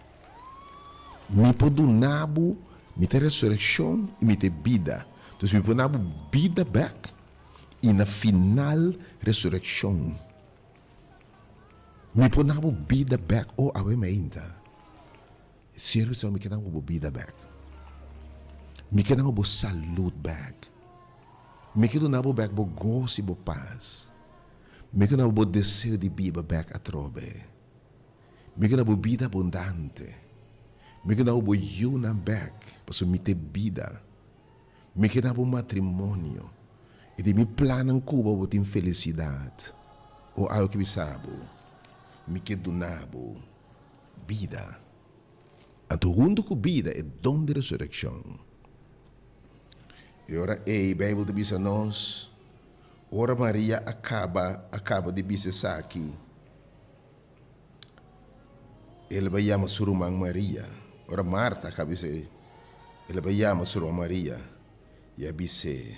Mi por duna bo, mi ta e resurekshon i mi ta e bida. Entonces mi por duna bo bida bèk i na final resurekshon. Mi por duna bo bida bèk. Oh, awe mainta. Siervo di Señor, mi ke dabo bo bida bek. Mi ke dabo bo salud bek. Mi ke duna bo bek bo goso i bo pas. Mi ke duna bo bo deseo di biba bek atrobe. Mi ke duna bo bida abundante. Mi ke duna bo bo yunan bek, pasobra mi ta e bida. Mi ke duna bo matrimonio. I di mi plannan ku bo, bo tin felisidat. O awe ke bisa bo, mi ke duna bo. Bida. Anto huntu ku bida e don di resurekshon. E ora ei Beibel ta bisa nos, Ora Maria a kaba a kaba di bisa esaki, el a bai yama su ruman Maria. Ora Marta a kaba bisa el a bai yama su ruman Maria i a bis'é,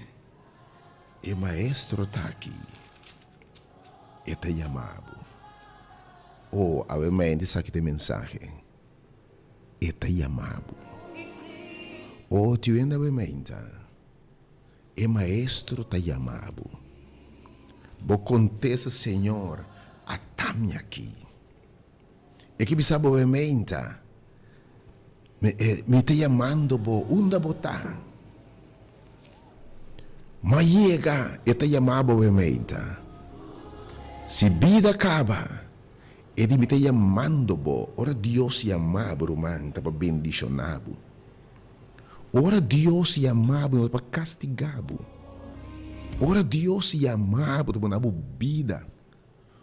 E Maestro ta aki. E ta yama bo. Oh, awe mente esaki ta e mensahe. E ta yama bo. Oh, tiu hende awe meinta. E Maestro ta yama bo. Bo kontesta, Señor, ata mi aki. E ke bisa bo awe meinta, Mi ta yamando bo, unda bo ta? Ma yega, e ta yama bo awe meinta. Si bida kaba, e di mi ta yamando bo. Ora Dios yama bo, ruman, ta pa bendishoná bo. Ora Dios yama bo, no ta pa kastigá bo. Ora Dios yama bo, ta pa duna bo bida.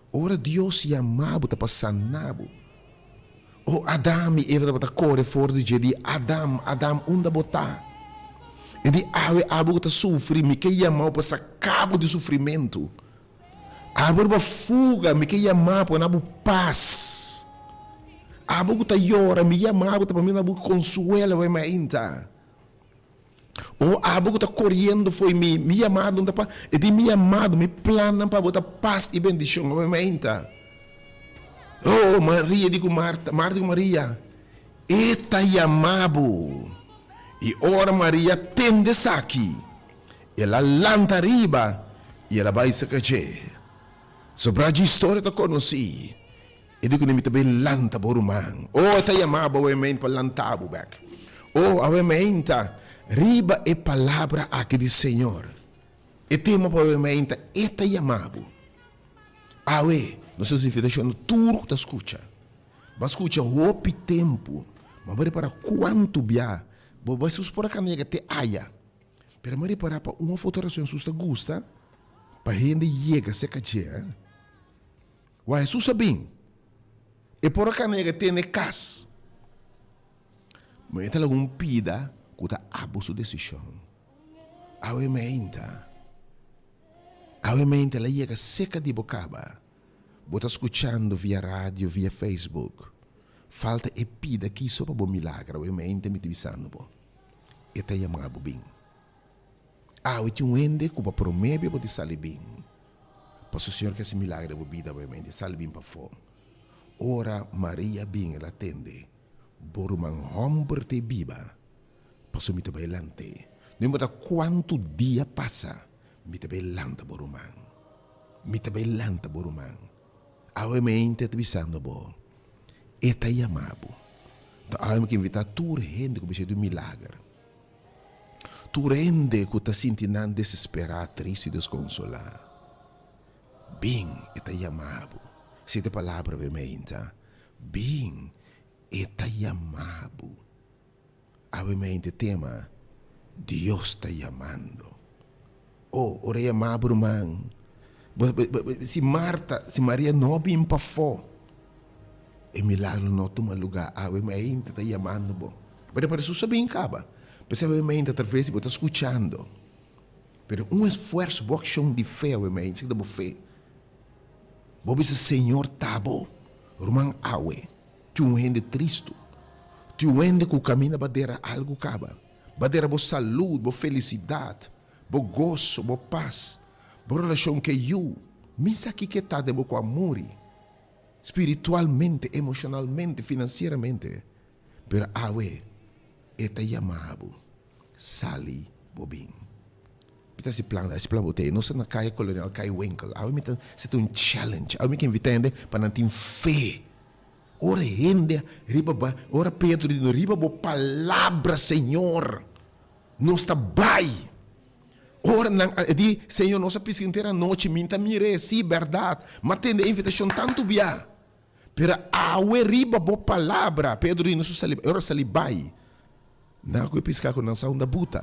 Ora Dios yama bo ta pa sana bo. O Adam i Eva tabata kore for di dje di Adam, Adam unda bo ta? E di awe abo ku ta sufri mi ke yamau pa saka bo di sufrimentu. Abo riba fuga mi ke yama pa na bo pas. Abo ku ta yora mi yama bo ta pa mi na bo konsuelo awe mainta. O abo ku ta koriendo fo'i mi, mi yamado no ta pa, e di mi yamado, mi plannan pa bo ta pas i bendishon. Awe mainta. O Maria di ku Marta, Marta di ku Maria, E ta yama bo. I ora Maria tende esaki, el a lanta riba i el a bai serka dje. Sobrá dje historia ta konosí. E di ku mi ta bai lanta bo ruman. O, e ta yama bo awe pa lanta bo bèk. O, awe meinta riba e palabra aki di Señor. E tema pa awe meinta, E ta yama bo. Awe, nos ta hasi invitashon na tur ku ta skucha. Bo a skucha hopi tempu, ma bo a repará kuantu bia bo bai sus por a kanda yega te aya. Pero mi a repará pa un of otro rason Hesus ta gusta pa hende yega serka dje. Wak Hesus a bin, e por a kanda yega te na e kas. Ma e ta laga un pida ku ta abo su desishon. Awe meinta, awe meinta el a yega serka di bo kaba. Bo ta skuchando via radio, via Facebook. Falta e pida aki so pa bo milager. Awe mente mi ta bisando bo. E ta yama bo bin. Awe tin un hende ku pa promé bia bo di sali bin. Pasobra Señor ke hasi milager den bo bida awe mente. Sali bin pafó. Ora Maria bin el a tende, Bo ruman hòmber ta e biba. Pasobra mi ta bai lant'é. No importa kuantu dia pasa, mi ta bai lanta bo ruman. Mi ta bai lanta bo ruman. Awe mente ta bisando bo, E ta yama bo. Nto awe mi ke invitá tur hende ku mester di un milager, tur hende ku ta sinti nan desesperá, tristu i deskonsolá, bin, e ta yama bo. Si ta e palabra awe meinta, bin, e ta yama bo. Awe mente tema, Dios ta yamando. Oh, ora e yama bo ruman, bo, bo, bo, si Marta, si Maria no bin pafó, e milagro no tuma lugá. Awe mente ta yamando bo. Pero pa Hesus a bin kaba. P'esei awe mente atraves di bo ta skuchando. Pero un esfuerso, bo akshon di fe awe mente, esaki ta bo fe. Bo bisa, Señor ta bo. Ruman, awe. Tin un hende tristu. Tin un hende ku kaminda ba dera algu kaba. Ba dera bo salud, bo felisidat, bo goso, bo pas, bo relashon ku e yu. Mi sa kiko e ta den bo ku a muri, spiritualmente, emoshonalmente, finansieramente. Pero awe e ta yama bo, sali bo bin. Mi ta hasi plan, hasi plan bo te. Nos ta na Kaya Kolonel Kai Winkel. Awe mi ta seta un challenge. Awe mi ke invita hende pa nan tin fe. Ora hende riba ba, ora Pedro di no riba bo palabra, Señor, nos ta bai. Ora nan a di, Señor, nos a pisca henter anochi, mi ta mir'é, sí, berdad, m'a tende e invitacion tantu bia. Pero awe riba bo palabra, Pedro di nos a sali, ora sali bai, nan a kohe pisca ku nan sa unda buta.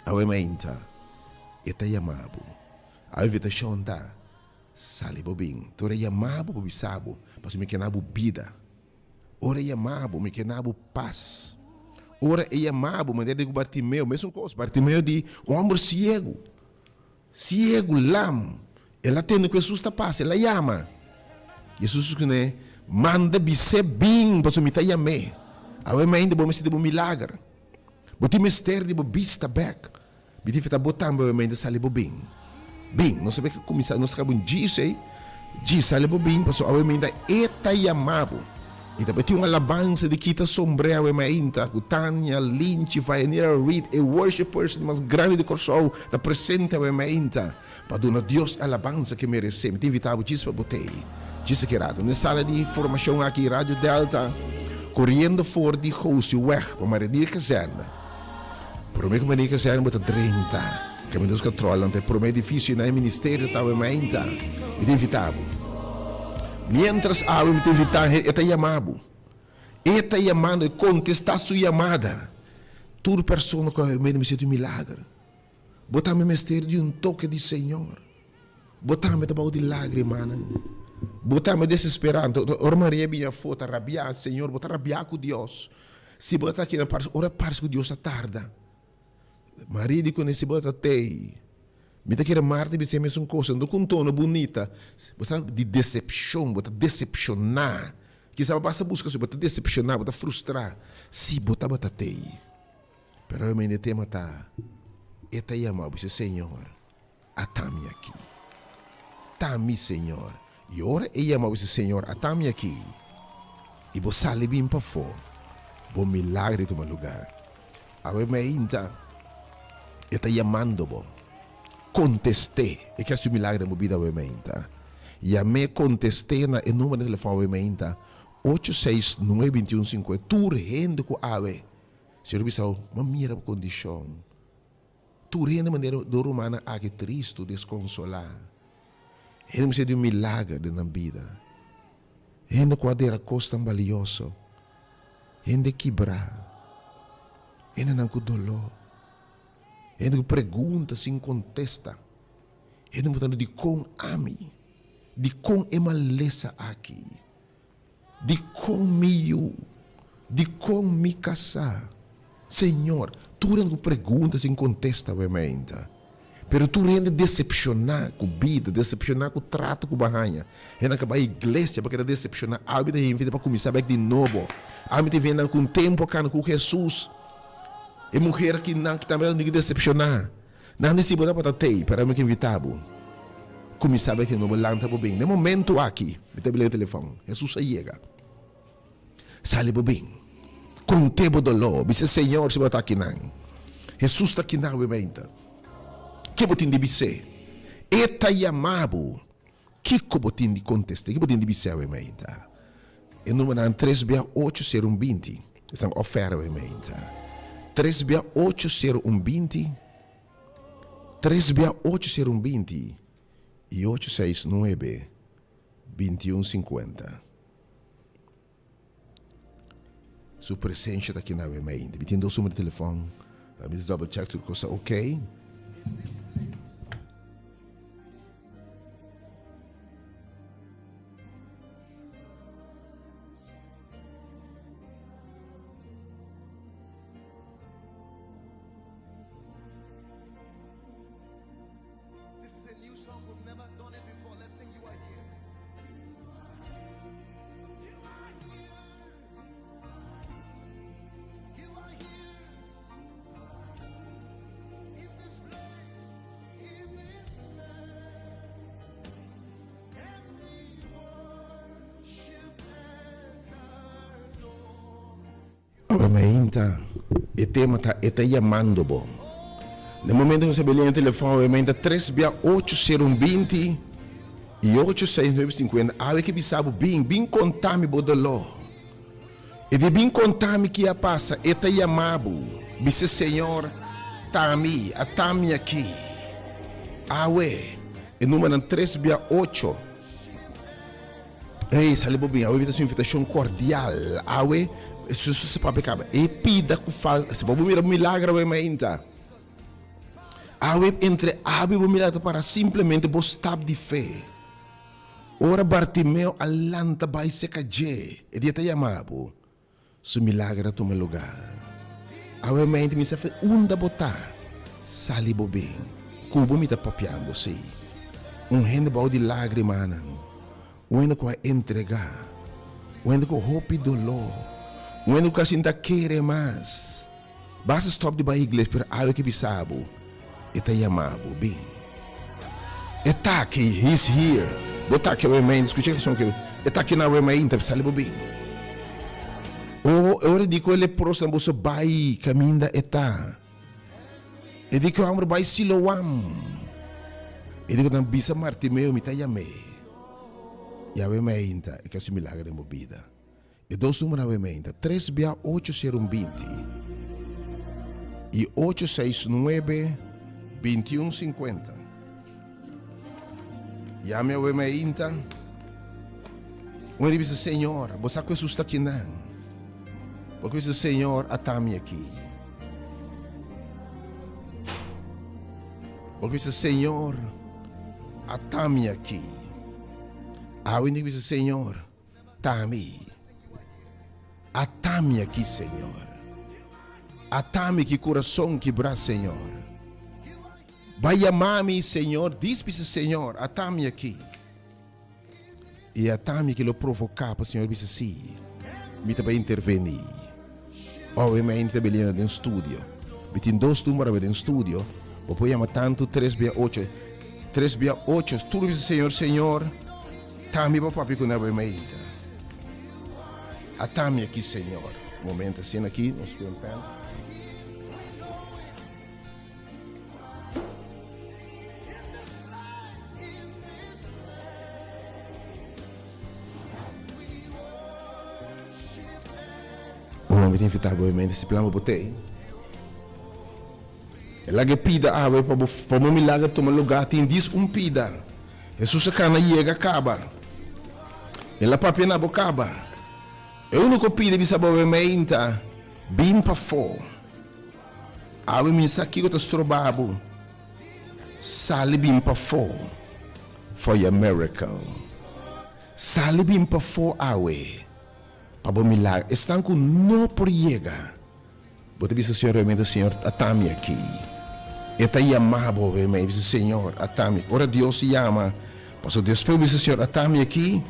Awe mainta, e ta yama bo. Awe invitacion ta. Sali bo bin. Te ora e yama bo pa bisa bo, pasobra mi ke na bo bida. Ora e yama bo, mi ke na bo pas. Ora e yama bo, manera di ku Bartimeo, mesun kos, Bartimeo di un hòmber siegu, siegu, lam, el a tende ku Hesus ta pasa, el a yama. Hesus di kuné, Manda bis'é bin, pasobra mi ta yam'é. Awe mainta bo mester di bo milager. Bo tin mester di bo bista bèk. Mi tin fe ta bo tambe obviamente sali bo bin. Bin. Nos a kuminsá, nos a kaba un djis ei. Djis sali bo bin pasobra awe mainta e ta yama bo. I ta tin un alabansa di kita sombré awe mainta ku Tania, Linchi, Vayanira Reid, e worshipers di mas grandi di Kòrsou ta presente awe mainta pa duna Dios e alabansa ku e meresé. Mi ta invitá bo djis pa bo ta ei. Djis aki rato. Na e sala di formashon aki Radio Delta, koriendo for di Gosieweg pa Maria Kazerne. Prome ku Maria Kazerne bo ta drenta Kaminda Oscar Trollland ta e prome edifisio na e ministerio ta awe mainta. Mi ta invita bo. Mientras awe mi ta invita e ta yama bo. E ta yamando e kontesta su yamada. Tur persona ku awe mester mester di un milager. Bo tambe mester di un toke di Señor. Bo tambe ta bou di lagrimanan. Bo tambe desesperá. Anto ora Maria bini afó ta rabiá, Señor, bo ta rabiá ku Dios. Si bo ta aki na parse, ora parse ku Dios a tarda. Maria di kuné, si bo ta tei. Mi ta kere Marta bisa e mesun kos, anto ku un tono bunita. Bo sa di desepshon, bo ta desepshoná. Kisa bo basta buska su, bo ta desepshoná, bo ta frustrá. Si bo tabata tei. Pero awe mende tema ta, e ta yama bo, bisa, Señor. Ata mi aki. Ta mi, Señor. I ora e yama bo, si Señor, ata mi aki. I bo sali bin pafó. Bo milagre di tuma lugá. Awe meinta e ta yamando bo. Kontest'é. E ke hasi un milagre den bo bida awe meinta. Yam'é, kontest'é na e numero di telefòn awe meinta, ocho seis nuebe bintiun sinkuenta. Tur hende ku awe, Señor a bisa bo, Bo mira bo kondishon. Tur hende manera do rumannan aki tristu, deskonsolá. Hende mester di un milager den nan bida. Hende ku a dera kosnan balioso. Hende kibrá. Hendenan ku doló. Hende ku pregunta sin kontesta. Hende ku ta dikon ami? Dikon e malesa aki? Dikon mi yu? Dikon mi kasá? Señor, tur hende ku pregunta sin kontesta awe mainta. Pero tur hende desepshoná ku bida, desepshoná ku trato ku bo a haña. Hende a bai iglesia pa keda desepshoná. Awe mi ta invita pa kuminsá bèk di nobo. Awe mi ta invita nan ku un tempu a kana ku Hesus. E muher aki nan ki tambe a tabata desepshoná. Nan di si bo tabata tei, pero ami ke invitá bo. Kuminsá bèk di nobo, lanta bo bin. Den momentu aki, mi ta bira e telefòn. Hesus a yega. Sali bo bin. Kont'é bo doló. Bis'é, Señor, si bo ta akinan. Hesus ta akinan awe meinta. Ke bo tin di bis'é? E ta yama bo. Kiko bo tin di kontest'é? Ke bo tin di bis'é awe meinta? E numbernan tres bia ocho sero un binti. Esnan ofer awe meinta. Tres bia ocho sero un binti. Tres bia ocho sero un binti i ocho seis nuebe binti un sinkuenta. Su presencia ta aki na awe mainta. Mi tin dos numero di telefon. Mi ta double check tur cos ta ok. Awe mainta e tema ta E ta yamando bo. Na e momento ku nos a bel den e telefòn awe mainta tres bia ocho sero un binti i ocho seis nuebe sinkuenta awe ke bisa bo bin bin konta mi bo doló. E di bin konta mi ki a pasa e ta yama bo bisa Señor ta mi a ta mi aki. Awe e numernan tres bia ocho. Ey, sali bo bin. Awe mi ta haci un invitacion cordial. Awe, su su su papia caba. E pida cu falta. Si bo mira bo milagro awe mainta. Awe entre awe y bo milagro ta para simplemente bo stap di fe. Ora Bartimeo a lanta bay seca dje, e dia ta yama bo. Su milager a tuma lugá. Awe mente mi sa fe unda bo ta, sali bo bin. Ku bo mi ta papiando, sí. Un hende bou di lágrimanan, un hende ku a entregá, un hende ku hopi doló, un hende ku kasi no ta kere mas. Basta stop di bai iglesia pero awe ke bisa bo e ta yama bo bin. E ta aki, he is here. Bo ta aki awe mainta, skucha e kanshon aki. E ta aki na awe mainta, sali bo bin. O e ora di ku e leprosonan boso bai kaminda e ta. E di ku e hòmber bai Siloam. E di ku nan bisa Martimeo mi ta yam'é. I awe mainta e ke hasi milager den bo bida. E dos numero awe ta tres bia ocho sero un binti i ocho seis nuebe binti un sinkuenta. Yami awe meinta. Un hende bisa, Señor, bo sa ku Hesus ta kinan. Bo ku bisa, Señor, ata mi aki. Bo ku bisa, Señor, ata mi aki. Awe hende bisa, Señor, Tami. Atami aki, Señor. Atami ki kurason kibrá, Señor. Bai yamami, Señor, dis bisa Señor, atami aki. I atami aki lo provoká pa Señor bisa sí, mi ta bai intervení. Awe mi ainda ta beliendo den studio. Mi tin dos numero awe den studio. Bo por yama tantu tres bia ocho. Tres bia ocho. Tur bisa Señor, Señor, tami bo papia ku nan awe mi ainda. Atami aki, Señor. Momento asina aki, nos ku un pen. Un homber ta invita bo mente si plan bo por tei. E laga e pida awe pa bo pa bo milager tuma lugar tin dis un pida. Hesus a kana yega kaba. El a papia na bo kaba. E uniko pida bisa bo awe meinta bin pafó. Awe mi sa kiko ta stroba bo. Sali bin pafó for your miracle. Sali bin pafó awe pa bo milager. Esnan ku no por yega. Bo ta bisa Señor realmente, Señor, ata mi aki. E ta yama bo realmente, e bisa, Señor, ata mi. Ora Dios yama, pasobra despues bo bisa, Señor, ata mi aki,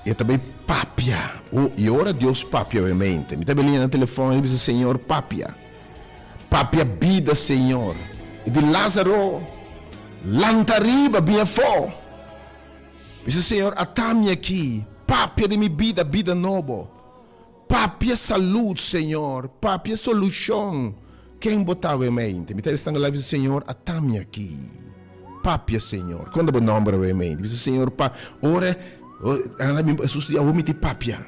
e ta bai papia. Oh, i ora Dios papia realmente, mi ta bini na telefon i bisa, Señor, papia. Papia bida, Señor. E di, Lázaro, lanta riba, bin afó. Bisa, Señor, ata mi aki. Papia den mi bida, bida nobo. Papia salud Señor, papia solucion, ken bo ta wemente? Mi ta esta ngala bisa Señor ata mi aki, papia Señor, kon ta bo nomber wemente? Bisa Señor pa ora anda mi Jesus di awo mi ti papia.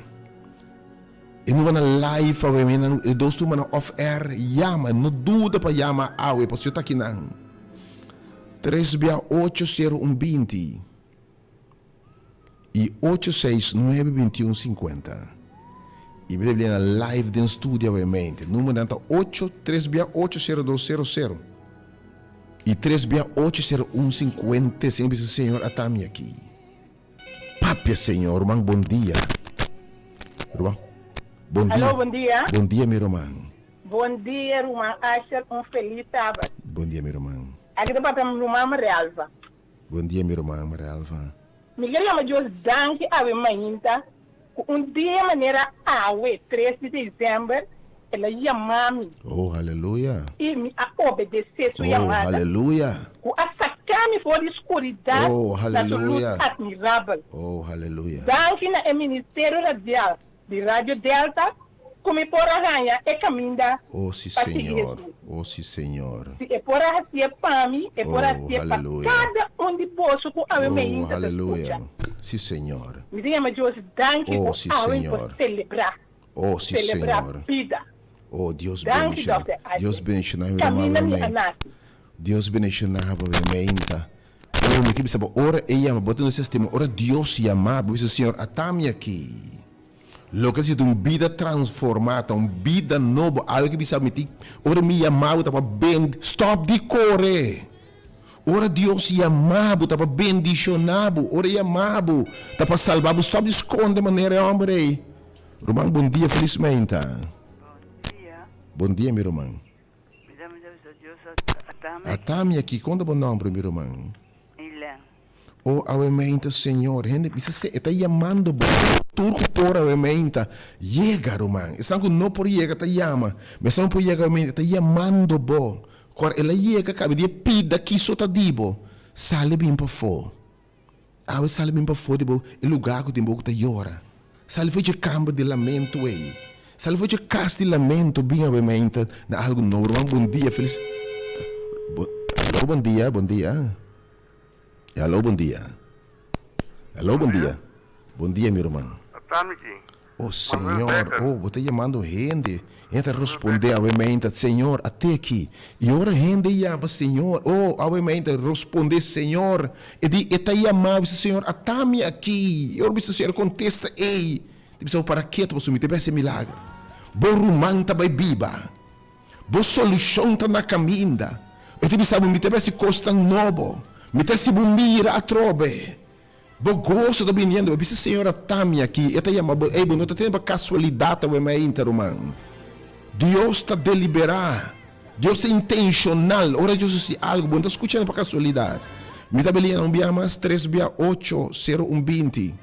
E no na live awe mi nan e dos tuma na off air yama, no duda pa yama awe pasobra ta kinan. Tres bia ocho sero un binti. I ocho seis nuebe bintiun sinkuenta. I mi ta bini na live den studio awemente. Numernan ta ocho tres bia ocho sero dos sero sero i tres bia ocho sero un sinkuenta. Señor bisa Señor ata mi aki. Papia Señor. Ruman bon dia. Ruman bon dia. Alo bon dia. Bon dia mi ruman. Bon dia ruman Asher un feliz sabat. Bon dia mi ruman. Aki ta papia ruman Marialva. Bon dia mi ruman Marialva. Mi ke yama Dios danki awe mainta ku un dia manera awe tres di december el a yama mi. Oh haleluya. I mi a obedese su Oh yamada. haleluya. Ku a saka mi for di skuridat Oh na su lus haleluya. admirabel. Oh haleluya. Danki na e ministerio radial di Radio Delta ku mi por a haña e kaminda Oh, si, pa sigui Señor. Hesus. Oh, si, Señor. Si e por a hasié pa mi, e por a Oh, hasié pa haleluya. kada un di boso ku awe Oh, meinta ta haleluya. skucha. Si, Señor. Mi ta yama Dios danki Oh, ku si, awe mi por Señor. selebrá, Oh, si, selebrá Señor. bida. Oh, Dios Danki, bendiciona. Dòkter Dios Ashley. bendiciona mi ruman Kaminda mi a Wilmijn. nasi. Dios bendiciona bo Wilmijnta. Oh, mi ke bisa bo, ora e yama bo ta nos estima, ora Dios yama bo, bisa, Señor, ata mi aki. Loke ta siña ta un bida transformá, ta un bida nobo. Awe ke bisa mi tin, ora mi yama bo ta pa ben, stòp di kore. Ora Dios yama bo ta pa bendishoná bo, ora e yama bo ta pa salba bo, stòp di skonde manera e hòmber ei. Ruman bon dia, felis meinta. Bon dia. Bon dia mi ruman. Mi ta mira bisa Dios ata mi aki. Ata mi aki, kon ta bo nòmber mi ruman? Ilen. O awe meinta Señor, hende bisa se e ta yamando bo, tur ku por awe meinta, yega ruman, esnan ku no por yega ta yama, ma esnan ku por yega awe meinta e ta yamando bo, kor el a yega kabe di e pida kiso ta di bo, sali bin pafó, awe sali bin pafó di bo e lugar ku tin bo ku ta yora, sali for dje kamber di lamento ei, sali for dje kas di lamento bin awe meinta na algu nobo, ruman bon dia felis, alo bon dia, bon dia. Hallo bon dia. Hallo bon dia. Bon dia mi ruman. Oh Señor, oh bo ta yamando hende, hende ta responde awe meinta, Señor ate aki. Y ora hende yama Señor, oh awe meinta responde Señor, e di e ta yama bisa Señor ata mi aki. Y ora bisa Señor contesta ey, ta bisa bo para keto pasobra mi ta bay haci milager. Bo ruman ta bay biba. Bo solushon ta na kaminda. E ta bisa bo, Mi ta besi kosnan nobo. Mi ta hasi bo mira atrobe. Bo goso ta biniendo. Bo bisa, Señor a ta mi aki. E ta yama bo. Ey, bo no ta tene pa kasualidat awe mainta, ruman. Dios ta deliberá. Dios ta intenshonal. Ora Dios hasi algu, bo no ta skuchando pa kasualidat. Mi ta beliña un bia mas, tres bia ocho, sero un binti.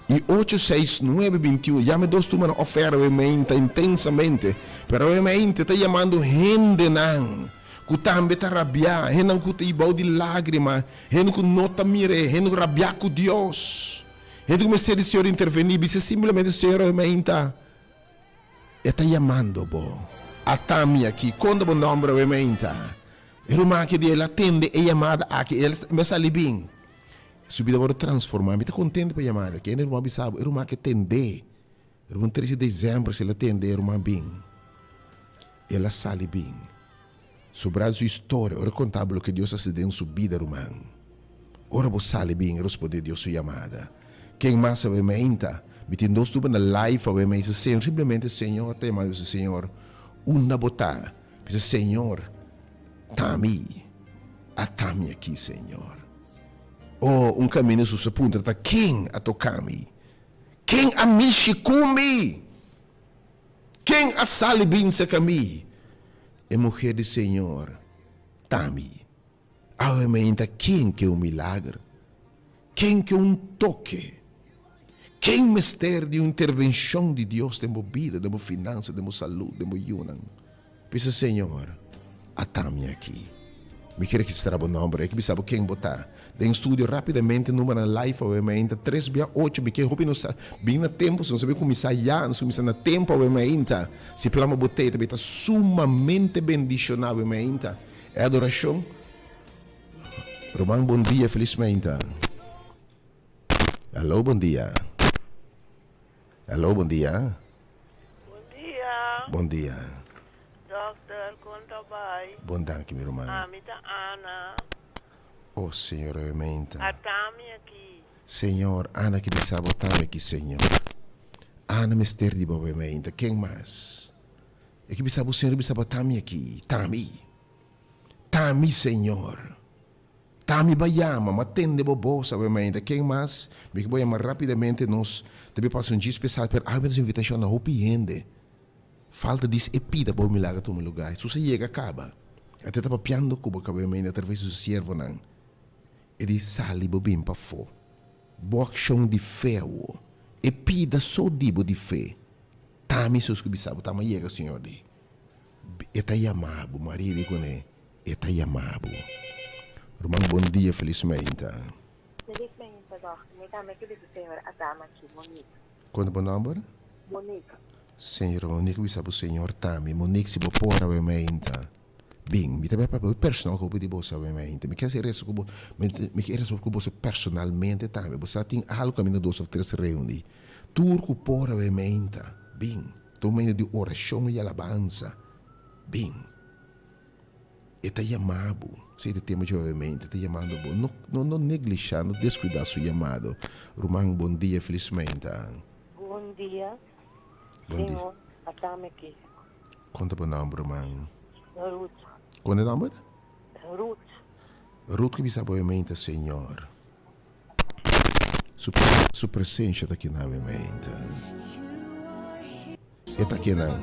I ocho seis nuebe bintiun yama e dos tumanan oferta awe meinta intensamente, pero awe meinte ta yamando hendenan ku tambe ta rabiá, hendenan ku ta bou di lágrima, hende ku no ta mir'é, hende ku rabiá ku Dios, hende ku mester di Señor intervení, bisa simplemente Señor awe meinta. E ta yamando bo. Ata mi aki. Konta bo nòmber awe meinta. E ruman aki di el a tende e yamada aki, el a sali bin. Su bida wòrdu transformá. Mi ta kontento pa e yamada aki. E ruman bisa bo, e ruman aki a tend'é. Riba un tres di desèmber si el a tende e ruman bin. El a sali bin. Sobrado su historia, ora e konta bo loke Dios a hasi den su bida, ruman. Ora bo sali bin i rospondé Dios su yamada. Ken mas awe meinta? Mi tin dos tuba na live awe mei. Señor, simplemente Señor ta yama mi. Bisa, Señor, unda bo ta? Bisa, Señor, ta mi. Ata mi aki, Señor. Oh, un kaminda Hesus a puntra ta, Ken a toka mi? Ken a mishi ku mi? Ken a sali bin serka mi? E muher di, Señor, ta mi. Awe mainta ken ke un milager? Ken ke un toke? Ken mester di un intervenshon di Dios den bo bida, den bo finansa, den bo salud, den bo yunan? Bisa, Señor, ata mi aki. Mi ke registrá bo nòmber. E ke bisa bo ken bo ta. Den studio rápidamente numbernan live awe mainta tres bia ocho. Mi ke hopi nos sa bin na tempu. Si nos a bin kuminsá ya, nos kuminsá na tempu awe mainta. Si plama bo tei ta bin ta sumamente bendishoná awe mainta. E adorashon. Ruman bon dia, felis mainta. Aló bon dia. Aló bon dia. Bon dia. Bon dia. Dokter kon ta bai? Bon danki mi ruman. Ami ta Ana. Oh Señor awe mainta. Atami aki. Señor, Ana ke bisa bo atami aki Señor. Ana mester di bo awe mainta. Ken mas? E ke bisa bo Señor bisa bo atami aki. Tami. Tami Señor. Ta mi ba yama, ma tende bo bos awe mainta. Ken mas? Mi ke bo yama rapidamente nos ta bin pasa un djis pesado, pero awe nos invitashon na hopi hende. Falta dis e pida pa bo milager tuma lugar. Hesus a yega kaba. E ta papiando ku bo kawe mainta atraves di su siervonan. E di, Sali bo bin pafó. Bo akshon di fe awo. E pida so di bo di fe. Ta mi Hesus ku bisa bo, ta mi a yega, Señor di. E ta yama bo. Maria di kuné. E ta yama bo. Ruman bon dia felis mainta. Felis mainta dòkter. Mi tambe ke bisa señor Adama aki, Monique. Kon ta bo nòmber? Monique. Señora Monique bisa bo señor tambe. Monique si bo por awe mainta bin. Mi ta bai papia hopi personal ku hopi di boso awe mainta. Mi ke hasi reso ku bo mi ke reso ku boso personalmente tambe. Bo sa tin algu kaminda dos òf tres reundi. Tur ku por awe mainta bin. Ta un mainta di orashon i alabansa. Bin. E ta yama bo. Si e ta tema dje obviamente, e ta yamando bo. No, no, no neglisha, no descuida su yamado. Ruman, bon dia, felis mainta. Bon dia, Bon dia. Señor, atame aki. Kon ta bo nomber, ruman? Ruth. Kon e nomber? Ruth. Ruth ke bisa bo mainta, Señor. Su, su presencia ta aki na bo mainta. E ta kinan.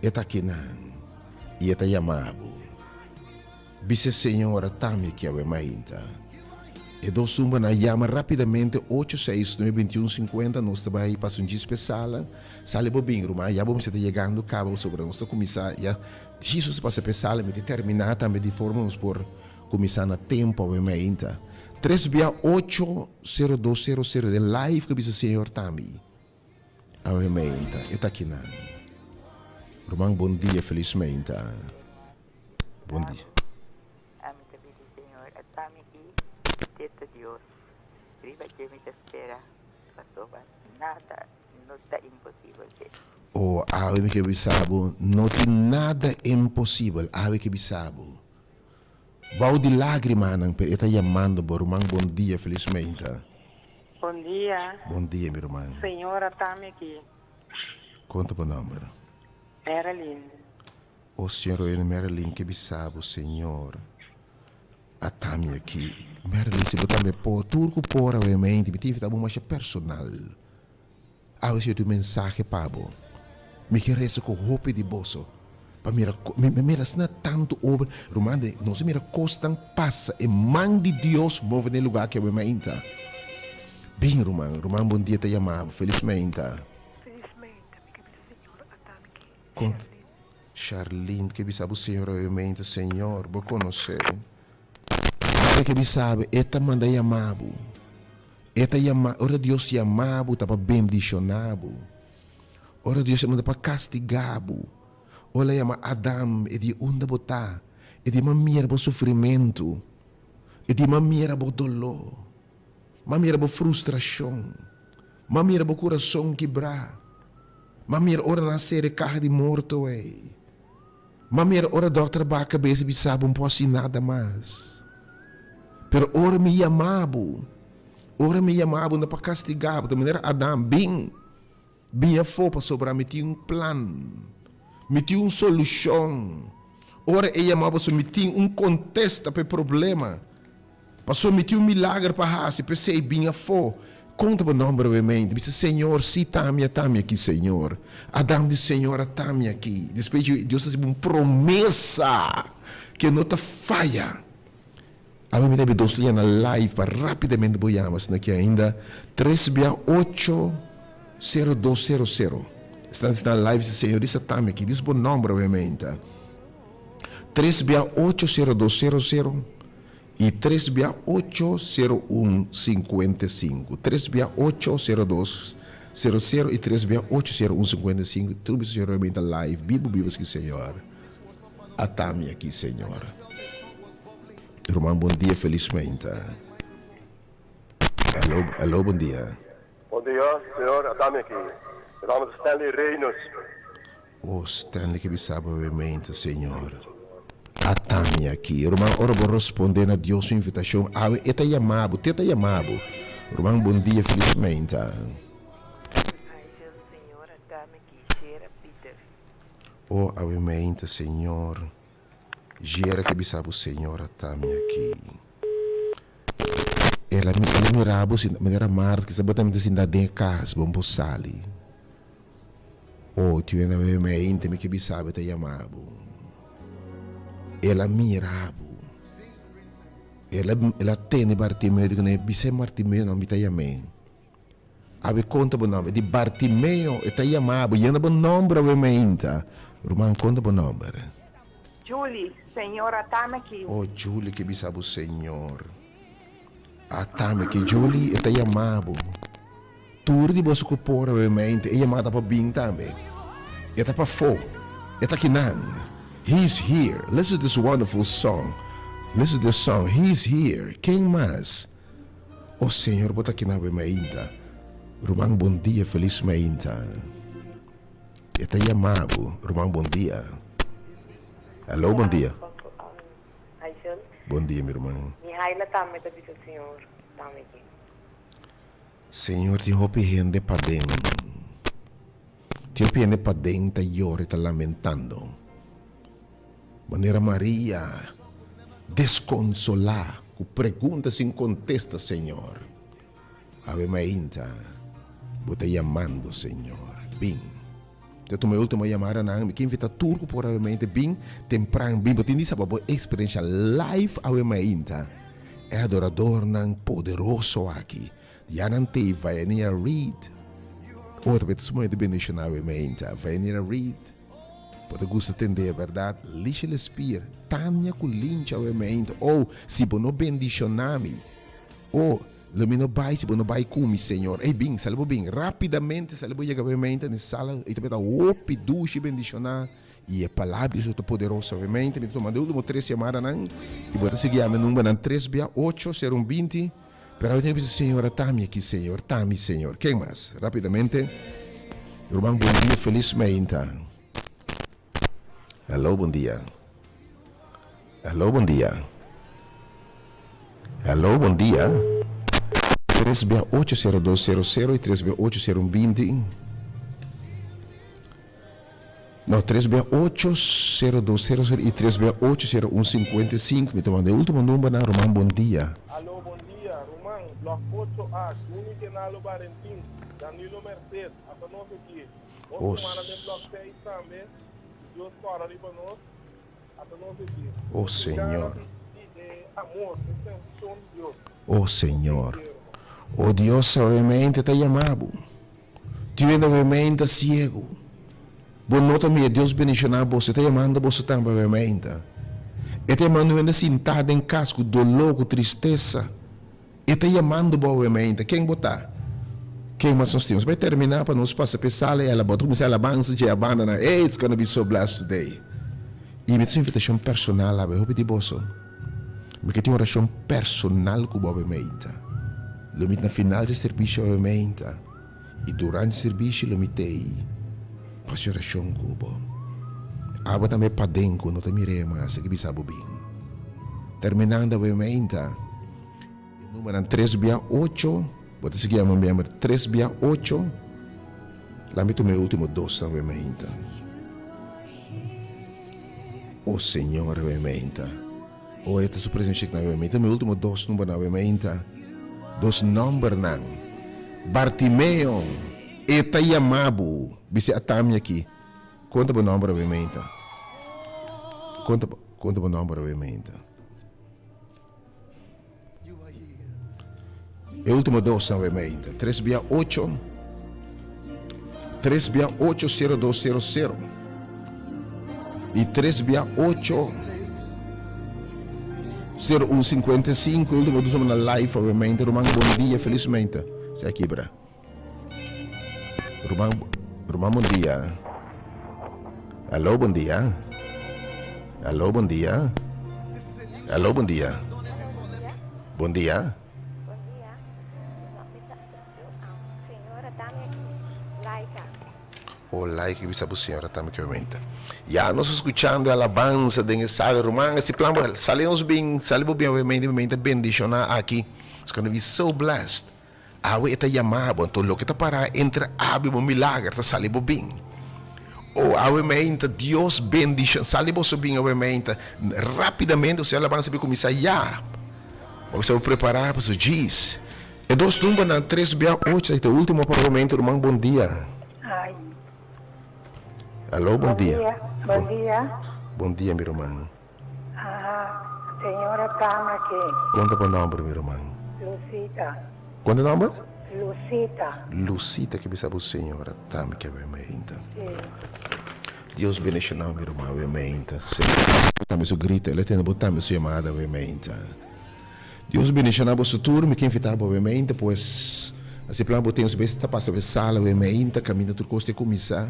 E ta kinan. I e ta yama bo. Bisa e señora tambe ki awe mainta. E dos numbernan yama rapidamente ocho seis nuebe bintiun sinkuenta nos ta bai pasa un djis p'e sala. Sali bo bin ruman ya bo mester ta yegando kaba pasobra nos ta kuminsá ya djis nos ta pasa p'e sala mi ta terminá tambe di forma nos por kuminsá na tempu awe mainta. Tres bia ocho sero dos sero sero den live ku bisa señor tambe. Awe meinta, e ta kinan. Ruman bon dia felis meinta. Bon dia. Ami ta pidi Señor atami i te ta Dios. Riba dje mi ta spera pasobra nada no ta imposibel p'e. Oh, awe mi ke bisa bo, no tin nada imposibel, awe ke bisa bo. Bou di lagrimanan, pero e ta yamando bo, ruman bon dia felis meinta. Bon dia. Bon dia mi ruman. Señora Tami aki. Kon ta bo nomber? Marilyn. Oh señor oye Marilyn ke bisa bo señor a Tami aki. Marilyn si bo tambe por tur ku por awe meinta mi ta invita bo masha personal. Awe si yo tin un mensahe pa bo. Mi ke resa ku hopi di boso pa mira mi mira asina tantu obra. Ruman de nos a mira kosnan pasa e man di Dios move den e lugar aki awe mainta. Bin ruman, ruman bon dia ta yama bo. Felis mainta. Felis mainta mi ke bisa señor ata mi ke Kon Sharlene. Sharlene ke bisa bo señor awe mainta señor bo konosé. Awe ke bisa bo e ta manda yama bo. E ta yama, ora Dios yama bo ta pa bendishoná bo. Ora Dios a manda pa kastigá bo, ora El a yama Adam, e di, Unda bo ta? E di, M'a mira bo sufrimentu. E di, M'a mira bo doló. M'a mira bo frustrashon. M'a mira bo kurason kibrá. M'a mira ora nan a sera e kaha di morto ei. M'a mira ora dòkter a baha kabes i bisa bo, N por hasi nada mas. Pero ora mi yama bo, ora mi yama bo, no pa kastigá bo, ta manera Adam, bin, bin afó pasobra mi tin un plan, mi tin un solushon. Ora e yama bo, mi tin un kontesta pa e problema. Pasobra mi tin un milager pa hasi, p'esei bin afó. Konta bo nòmber obviamente. Bisa, Señor, sí, t'ami, a t'ami aki, Señor. Adam di, Señor, a t'ami aki. Despues dje, Dios a hasi bo un promesa ke no ta faya. Ami mi ta bi dos liña na live pa rápidamente bo yama, asina ke ainda tres bia ocho sero dos sero sero. Esnan si na live si Señor di sa t'ami aki. Dis bo nòmber obviamente. Tres bia ocho sero dos sero sero. I tres bia ocho sero un sinkuenta i sinku. Tres bia ocho sero dos sero sero i tres bia ocho sero un sinkuenta i sinku. Tur bisa Señor mi ta live bibu bibu ski Señor. Ata mi aki Señor. Ruman bon dia felis meinta. Hello hello bon dia. Bon dia Señor ata mi aki. Mi nomber ta Stanley Reynos. Oh Stanley ke bisa bo e mente Señor ata mi aki. Ruman ora bo responde na Dios su invitacion awe e ta yama bo te ta yama bo. Ruman bon dia feliz meinta. Angel Señor ata mi aki Shera Peter. Oh awe meinta Señor Jera ke bisa bo Señor ata mi aki. El a el a mira bo sinta manera Marta kisa bo tambe ta sinta den e cas bo no por sali. Oh, tiu e na bebe mainta mi ke bisa bo e ta yama bo. El a mira bo. El a el a tende Bartimeo di kuné bisa e Bartimeo no mi ta yam'é. Awe konta bo nòmber. E di Bartimeo e ta yama bo yena bo nòmber awe mainta. Ruman konta bo nòmber. Julie, Señor a tami aki. Oh Julie ke bisa bo Señor a tami aki. Julie e ta yama bo. Tur di boso ku por awe mente e yamada pa bin tambe. E ta pafó. E ta kinan. He is here. Listen to this wonderful song. Listen to this song. He is here. Ken mas? Oh Señor bo ta kinan awe mainta. Ruman bon dia felis mainta. E ta yama bo. Ruman bon dia. Hello bon dia. Bon dia mi ruman. Mihaila tambe ta bisa Señor tambe ki. Señor tin hopi hende paden. Tin hopi hende paden ta yora y ta lamentando. Manera Maria desconsola cu pregunta sin contesta Señor. Awe mainta bo ta yamando Señor. Bin. Ta tuma e ultimo yamada nan. Mi ke invita tur cu por awe mainta bin tempran bin. Bo tin di sa pa bo experiencia live awe mainta. E adoradornan poderoso aki. Ya nan t'ei Vaianira Reid. Oh, ta beta sumamente bendiciona awe mainta. Vaianira Reid. Bo ta gusta tende e berdad? Lisha Lespier, Tania cu Lincha awe mainta. Oh, si bo no bendiciona mi. Oh, lo mi no bai si bo no bai cu mi, Señor. Ey, bin, sali bo bin. Rapidamente sali bo yega awe mainta den sala. Ey ta beta hopi dushi bendiciona. I e palabra di Dios ta poderoso. Obviamente, mi ta tuma de ultimo tres yamadanan i bo ta sigui yama e numbernan tres bia ocho sero un binti. Pero awe tin ku bisa, Señor, ata mi aki, Señor, ta mi, Señor. Ken mas? Rapidamente. Ruman, bon dia, felis mainta. Hello, bon dia. Hello, bon dia. Hello, bon dia. Tres bia ocho sero dos sero sero i tres bia ocho sero un binti. No, tres bia ocho sero dos sero sero i tres bia ocho sero un sinkuenta i sinku. Mi ta manda e ultimo numbernan, Ruman, bon dia. Alo, bon dia, Ruman, blòk ocho A, Juni Genalo Barentin, Danilo Merced, ata nos aki. Nos rumannan den blòk seis tambe, ku Dios kòrda riba nos, ata nos aki. O Señor. Tin gana di e amor, e sensashon di Dios. O Señor. O Dios sabiamente ta yama bo. Tiene obviamente ciego. Bo no ta mira Dios bendiciona boso. E ta yamando boso tambe obviamente. E ta yamando hende sintá den cas cu dolor, cu tristesa. E ta yamando bo obviamente. Ken bo ta? Ken mas nos tin? Nos bai terminá pa nos pasa p'e sala i alabá. Bo ta kuminsá alabansa dje abandanan. Ey, it's gonna be so blessed today. I mi ta haci un invitashon personal awe. Hopi di boso, mi ke tin un orashon personal ku bo awe meinta. Lo mi ta na final dje servisio awe meinta. I durante servisio lo mi t'ei pa haci orashon ku bo. Abo tambe paden ku no ta mir'é mas, e ke bisa bo bin. Terminando awe meinta. E numbernan tres bia ocho, bo ta sigui yama mi amor tres bia ocho, la mi tuma e ultimo dosnan awe mainta. O Señor awe mainta, o e ta su presencia aki awe mainta, mi ultimo dos numbernan awe mainta, dos nombernan, Bartimeo, e ta yama bo, bisa ata mi aki, konta bo nomber awe mainta, konta, konta bo nomber awe mainta. E ultimo dos nan weme ainda. Tres bia ocho. Tres bia ocho sero dos sero sero. I tres bia ocho sero un sinkuenta i sinku. E ultimo dos na live obviamente. Ruman bon dia, felis mente. Se a kibra. Ruman, ruman bon dia. Aló bon dia. Aló bon dia. Aló bon dia. Bon dia. Bon dia. No, mi ta señora dame aki Laika. Oh Laika bisa bo señora tambe ke momento. Ya nos escuchando e alabanza den e sala ruman esi plan bo sali nos bin sali bo bin obviamente mi mente bendiciona aki. It's gonna be so blessed. Awe e ta yama bo, anto loke ta pará entre abo i bo milager ta sali bo bin. O, awe meinta, Dios bendishon, sali boso bin awe meinta, rápidamente boso alabansa por kuminsá ya. Bo mester por prepará pasobra djis. E dos numbernan, tres bia ocho, ta e último pa awe meinta, ruman, bon dia. Ai. Aló, bon dia. Bon dia, bon dia. Bon dia, mi ruman. Aha, señora Tama ke. Kon ta bo nomber mi ruman? Lucita. Kon ta nomber? Lucita. Lucita ke bisa bo señora Tama ke awe meinta. Si. Dios bendiciona mi ruman awe meinta. Tambe su grito, el a tende bo tambe su yamada awe meinta. Dios bendiciona boso tur, mi ke invita bo awe meinta pues asi plan bo ten su bes ta pasa awe sala awe meinta caminda tur cos te cuminsa.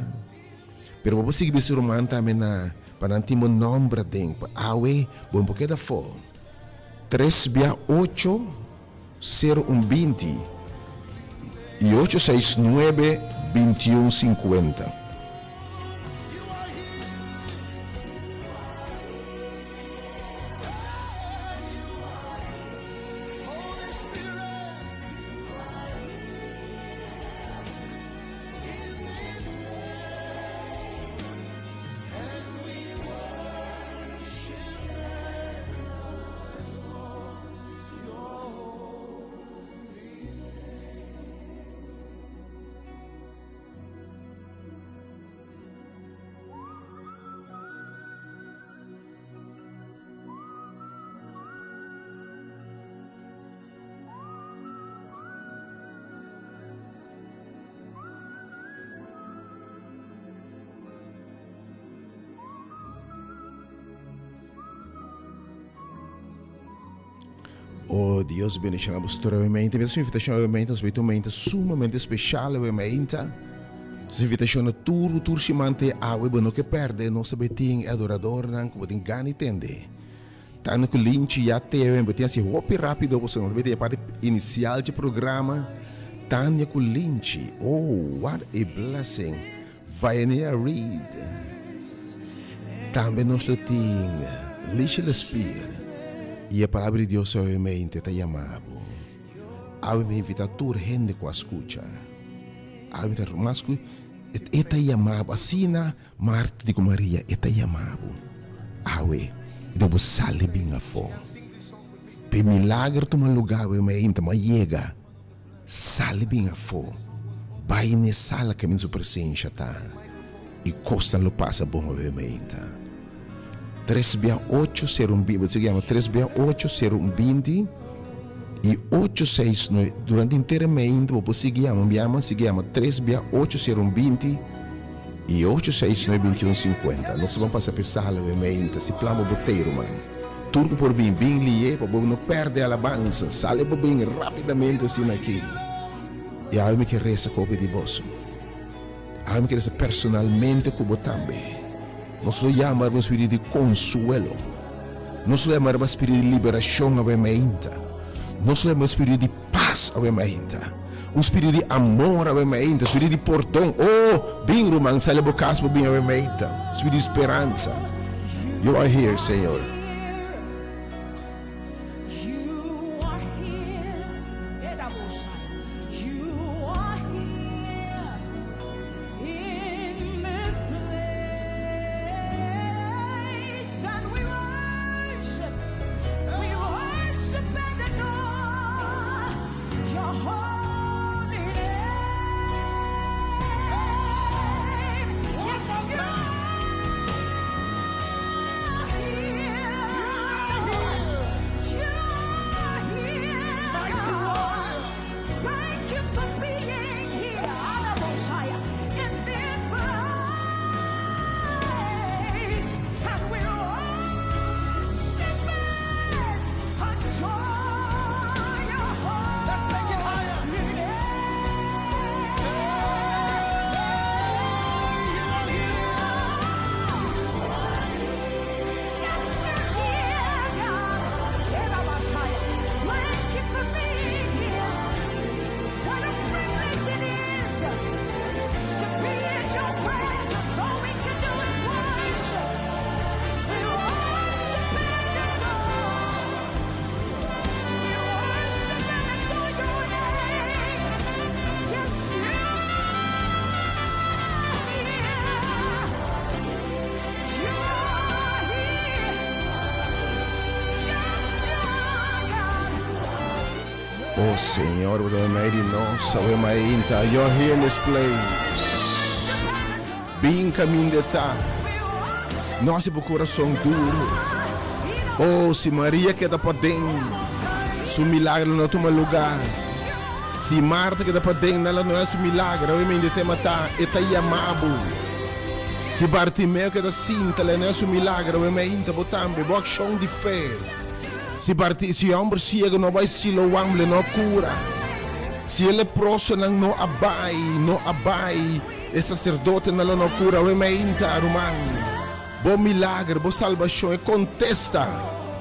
Pero bo por sigui bisa ruman tambe na pa nan tin bo nomber aden pa awe bo no por keda afó. Tres bia ocho sero un 20 i ocho seis nuebe 21 50. Oh Dios bendiciona boso tur obviamente. Mi ta su invitacion obviamente nos bay un momento sumamente special obviamente. Su invitacion na tur tur siman te awe bo no ke perde nos ta bay tin e adoradornan ku bo tin gana di tende. Tando ku Linchi ya teve bo tin hasi hopi rapido pasobra nos ta e parti inisial dje programa. Tania ku Linchi oh what a blessing. Vioneer Reid. Tambe nos lo tin Lisha Lespier i e palabra di Dios obviamente ta yama bo. Awe mi invita tur hende ku a skucha. Awe mi ta mas ku e ta yama bo asina. Marta di ku Maria, e ta yama bo awe i ta bo sali bin afó. Pa e milager tuma lugá awe mainta, ma yega, sali bin afó, bai n'e sala kaminda su presensha ta, i kosnan lo pasa bon awe mainta. Tres bia ocho sero un binti, bo ta sigui yama tres bia ocho sero un binti i ocho seis nuebe, durante henter e mainta bo por sigui yama, yama, sigui yama tres bia ocho sero un binti. I ocho seis nuebe 21 50. Nos ta ban pasa p'e sala we meinta si plan bo botey ruman. Tur ku por bin, bin liye pa bo no perde alabansa. Sali bo bin rapidamente asina aki. I awe mi ke resa ku hopi di boso. Awe mi ke resa personalmente ku bo tambe. Nos lo yama riba un spiritu di konsuelo. Nos lo yama riba spiritu di liberashon awe mainta. Nos lo yama spiritu di pas awe mainta. Un spiritu di amor awe mainta. Spiritu di pordon. Oh, bin ruman, sali bo kas bo bin awe mainta. Spiritu di speransa. You are here, Señor. Oh Señor, bo ta mei di nos, awe mainta. You're here in this place. Bin caminda ta. No hasi bo corazon duro. Oh, si Maria keda paden, su milagro no tuma lugar. Si Marta keda paden, nan la no hasi su milagro. Awe mainta tema ta, e ta yama bo. Si Bartimeo keda sinta, la no hasi su milagro. Awe mainta bo tambe, bo accion di fe. Si Barti, si e homber ciego no bai Siloam, le no a cura. Si e leprosonan no a bai, no a bai, e sacerdotenan lo no a cura. Awe mainta, ruman, bo milager, bo salbacion, e contesta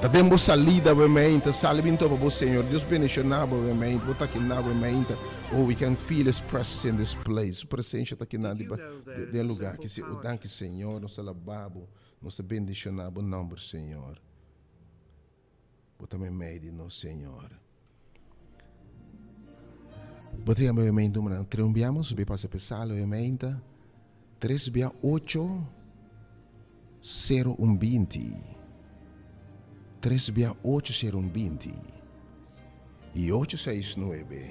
ta den bo salida awe mainta. Sali bin topa bo Señor. Dios bendiciona bo awe mainta. Bo ta akinan awe mainta. Oh, we can feel His presence in this place. Su presencia ta akinan di den e lugar aki. Oh, danki Señor. Nos ta alaba bo. Nos ta bendiciona bo nomber, Señor. Bo ta meimei di nos, Señor. Bo ta yama meimei numeronan tres un bia, nos subi pasa pe sala meimei ta tres bia ocho sero un binti. Tres bia ocho sero un binti i ocho seis nuebe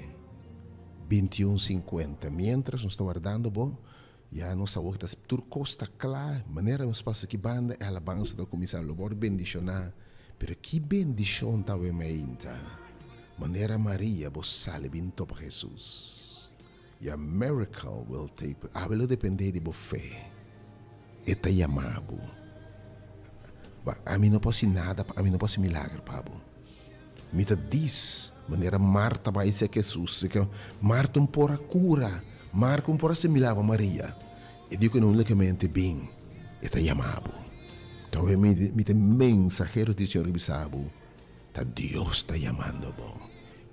binti un sinkuenta. Mientras nos ta wardando bo. Ya nos awor ta tur kos ta kla, manera nos pasa ki banda e alabansa ta kuminsá, lo por bendishoná, pero ki bendishon ta awe meinta, manera Maria bo sali bin topa Hesus. Your miracle will take place, awe lo dependé di bo fe, e ta yama bo. Ami no por hasi nada, ami no por hasi milager pa bo. Mi ta dis, manera Marta bai serka Hesus, serka Marta un por a kura, Marta un por a similá pa Maria. E di ku no únikamente bin, e ta yama bo. Ta oe mi mi ta mensahero di Señor bisa bo, ta Dios ta yamando bo.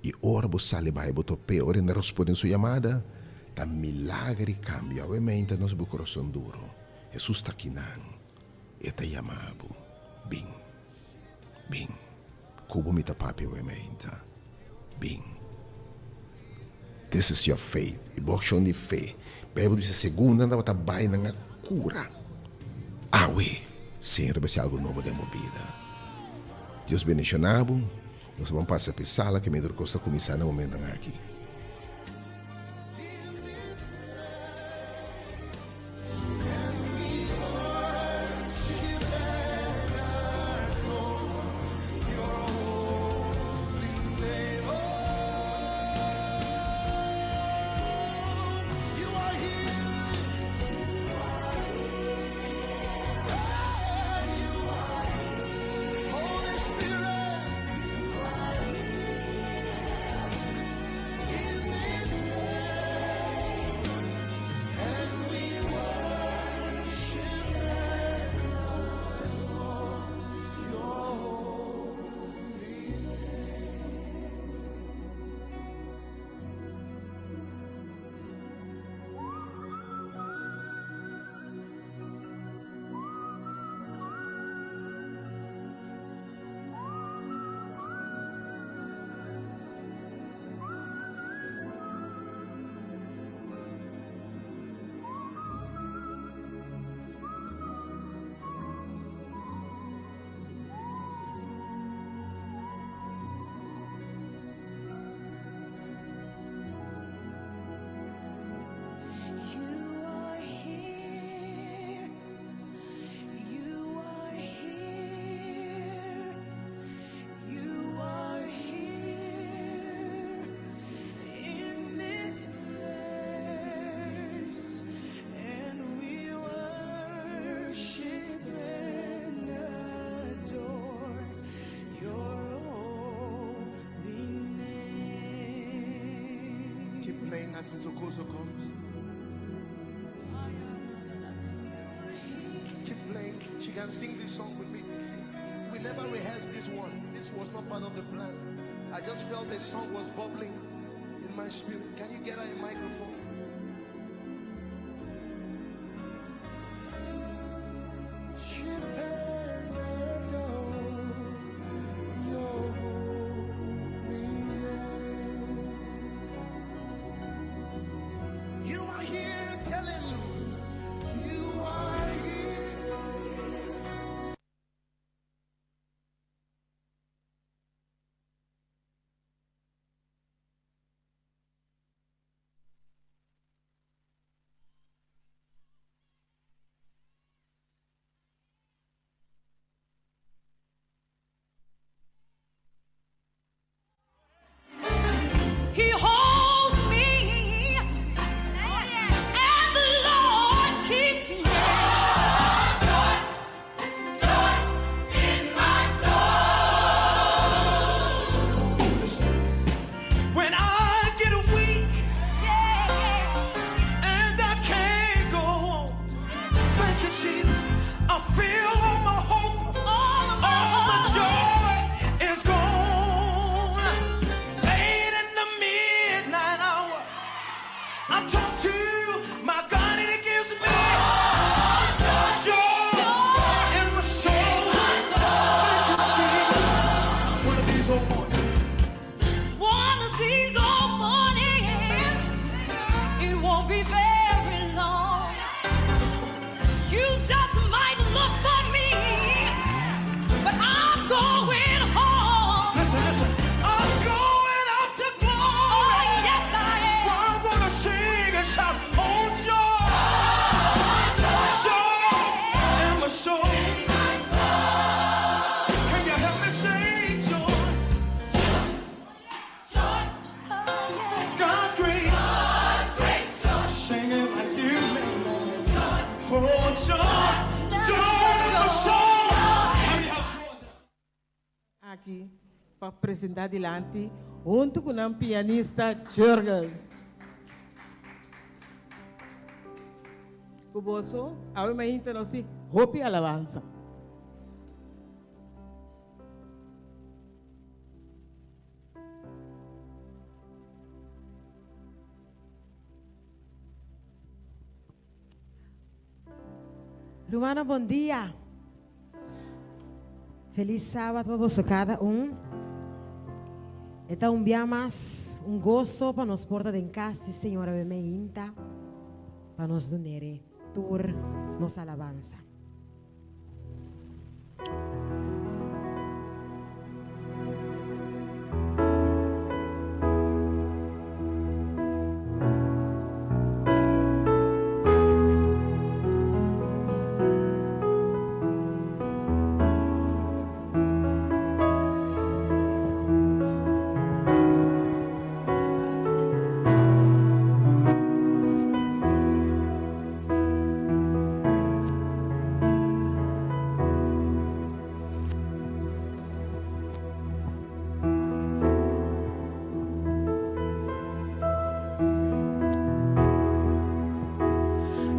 I ora bo sali bai bo top'é, ora e na responde su yamada, ta milager i kambio. Awe meinta nos bo kurason duru. Hesus ta kinan, e ta yama bo, bin. Bin, ku bo mi ta papia wei meinta. Bin. This is your faith. E bo akshon di fe. Beibel bisa segun nan tabata bai nan a kura. Awe, Señor ta besi algu nobo den bo bida. Dios bendishona bo. Nos ta ban pasa pa e sala ke medio kos ta kuminsá na momentonan aki. playing as Ntokozo comes. Keep playing. She can sing this song with me. See, we never rehearsed this one. This was not part of the plan. I just felt the song was bubbling in my spirit. Can you get her a microphone? You are here, tell him. You are here. He holds me, and the Lord keeps me. Joy, joy in my soul. When I get weak and I can't go on, thank you, Jesus. I feel all my hope, all my joy is gone. Late in the midnight hour, I talk to my God and He gives me joy in my soul. Thank you, Jesus. One of these old mornings. One of these old mornings, it won't be very long. You just might look for me, but I'm going home. Listen, listen. I'm going up to glory. Oh, yes, I am. Well, I'm gonna sing and shout, oh joy, joy in my soul. Can you help me say joy? God's great. Sing it like you mean it. Oh, joy, joy in my soul. How many have joy? Aki pa presentá dilanti huntu ku e pianista Jurgen. Ku boso, awe mainta nos tin hopi alabansa. Rumannan, bon dia. Felis sabat pa boso kada un. Ta un dia mas un goso pa nos por ta den kas di Señor awe mainta pa nos dun'é tur nos alabansa.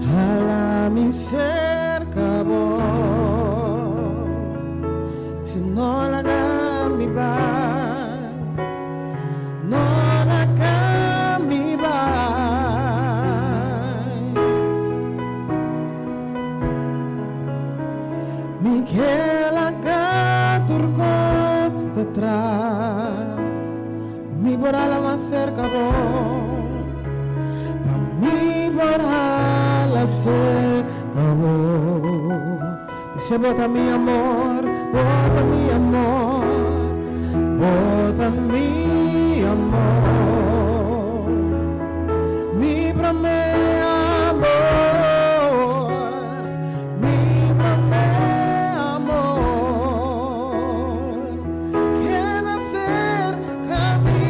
Hala mi serka bo Si no laga mi bai No laga mi bai Mi ke laga tur kos atras Mi por hala mas serka bo Pa mi por hala serka bo Dice bo ta mi amor, bo ta mi amor, bo ta mi amor Mi promé amor, mi promé amor Keda serka mi,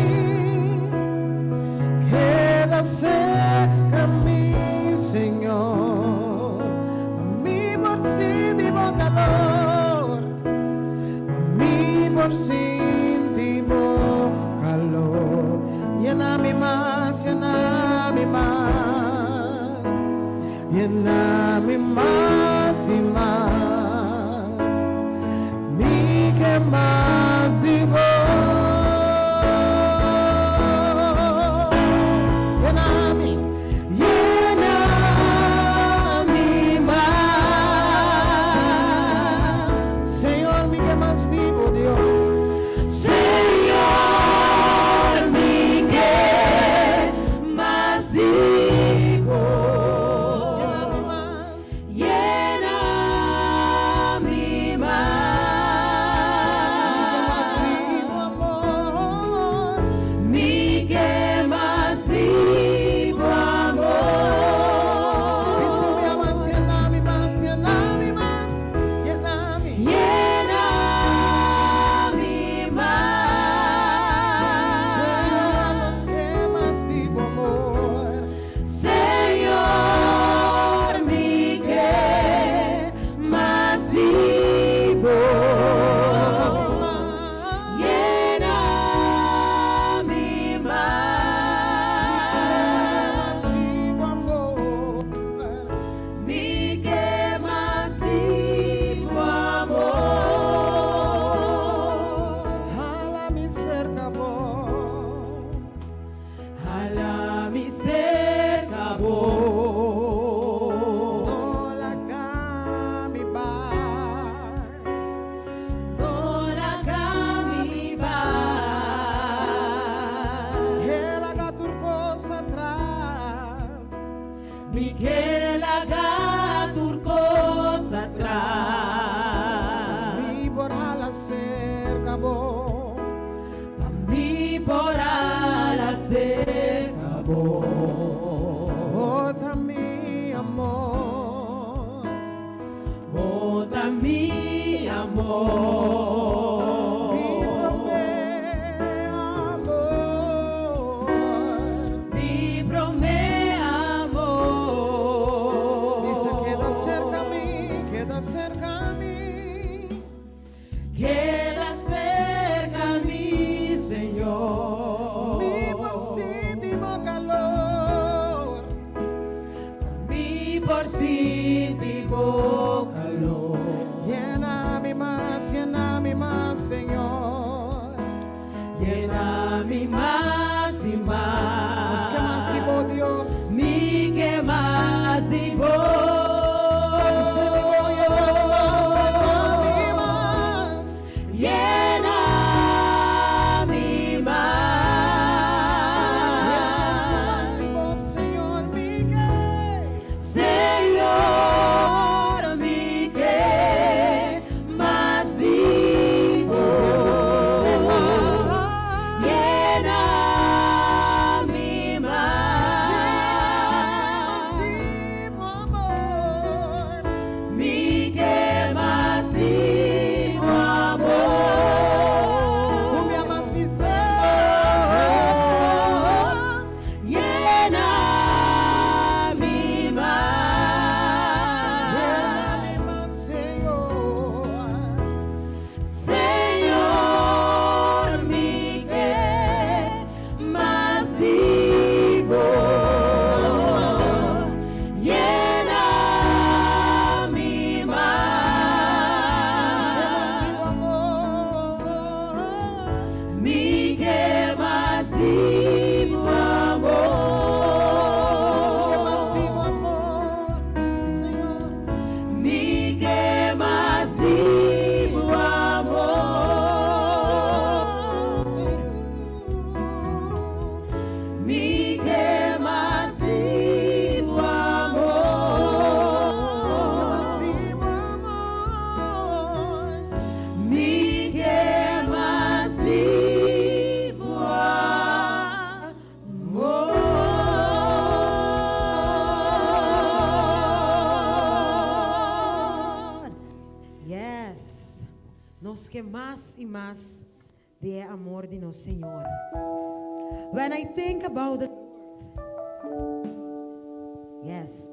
keda serka mi, Señor. Mi por sinti bo kalor, mi por sinti bo kalor. Yena mi mas, yena mi mas. Yena mi mas i mas. Mi ke mas di bo. Yena mi, yena mi mas. Señor, mi ke mas di bo, Dios. Señor, mi ke mas di bo. Yena mi mas. Yena mi Mi ke mas di mas. bo amor. Mi ke mas di bo amor. Bisa mi mas, yena mi mas, yena mi mas, yena mi. Yena mi mas. Señor, nos ke mas di bo amor. Señor, mi ke mas di bo. Yena mi mas. Yena mi Mas mas. di bo amor. Mi ke mas di bo amor. Hala mi serka bo. Hala mi serka bo. No laga mi bai. No laga mi bai. Ke laga tur kos atras. Mi ke laga tur kos atras. Mi por hala serka bo. Pa mi por hala serka bo. Bo ta mi amor. Bo ta mi amor. Mi promé amor. Mi promé amor. Bisa keda serka mi, keda serka mi. Keda serka mi, Señor. Mi por sinti bo kalor. Mi por sinti bo kalor. Yena mi mas, yena mi mas, Señor. Yena mi mas i mas. Nos ke mas di bo, Dios. Mi ke mas di bo. Bisa di bo, yena mi mas, yena mi mas. Yena mi Nos ke mas. mas di bo, Señor, mi ke. Señor, mi ke mas di bo. Yena mi mas. Di bo amor. Mi ke mas di bo amor. Mi mas mi Señor. Yena mi mas. Yena mi mas, Señor. Señor, mi ke mas di bo. Yena mi mas. Di bo amor. Mi ke mas di bo amor. Ke mas di bo amor. Sí, Señor. Mi ke mas di bo amor. Mi ke mas di bo amor. Mas di bo amor. Mi ke mas di bo amor. Yes. Nos ke mas i mas di amor di nos Señor. When I think about the Yes.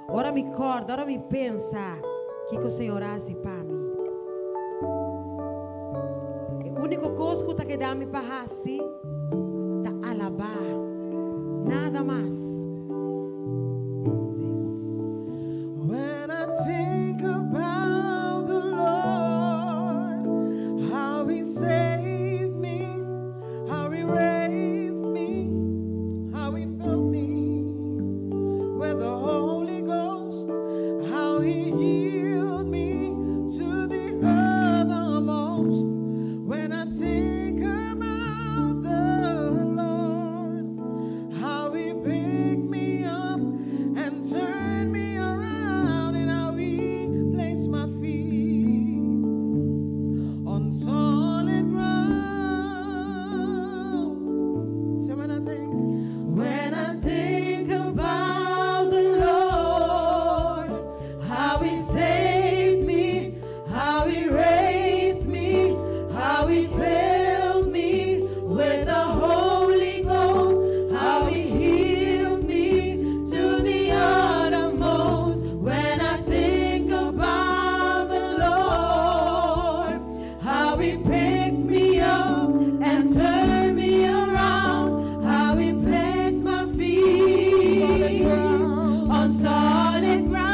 Ora mi kòrda, ora mi pensa kiko Señor a hasi pa mi. E úniko kos ku ta keda mi pa hasi ta alabá. Nada mas. When I think about the Lord, how He saved me, how He raised me, how He filled me with the Holy Ghost, how He healed me to the uttermost. When I think about the Lord, how He picked me up and turned me around, and how He placed my feet on solid ground. So when I think, When I think about the Lord, how He saved me, how He raised me, how He filled me with the Holy Ghost, how He healed me to the uttermost. When I think about the Lord, how He picked me up and turned me around, how He placed my feet on solid ground.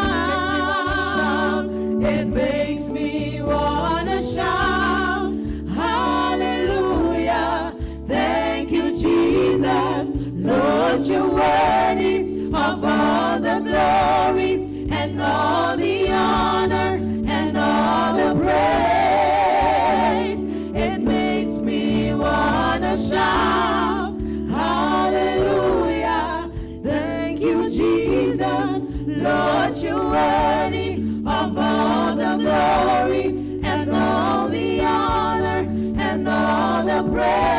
It makes me wanna shout, Hallelujah! Thank you, Jesus. Lord, you're worthy of all the glory and all the honor and all the praise. It makes me wanna shout, Hallelujah. Thank you, Jesus. Lord, you're worthy of all the glory and all the honor and all the praise.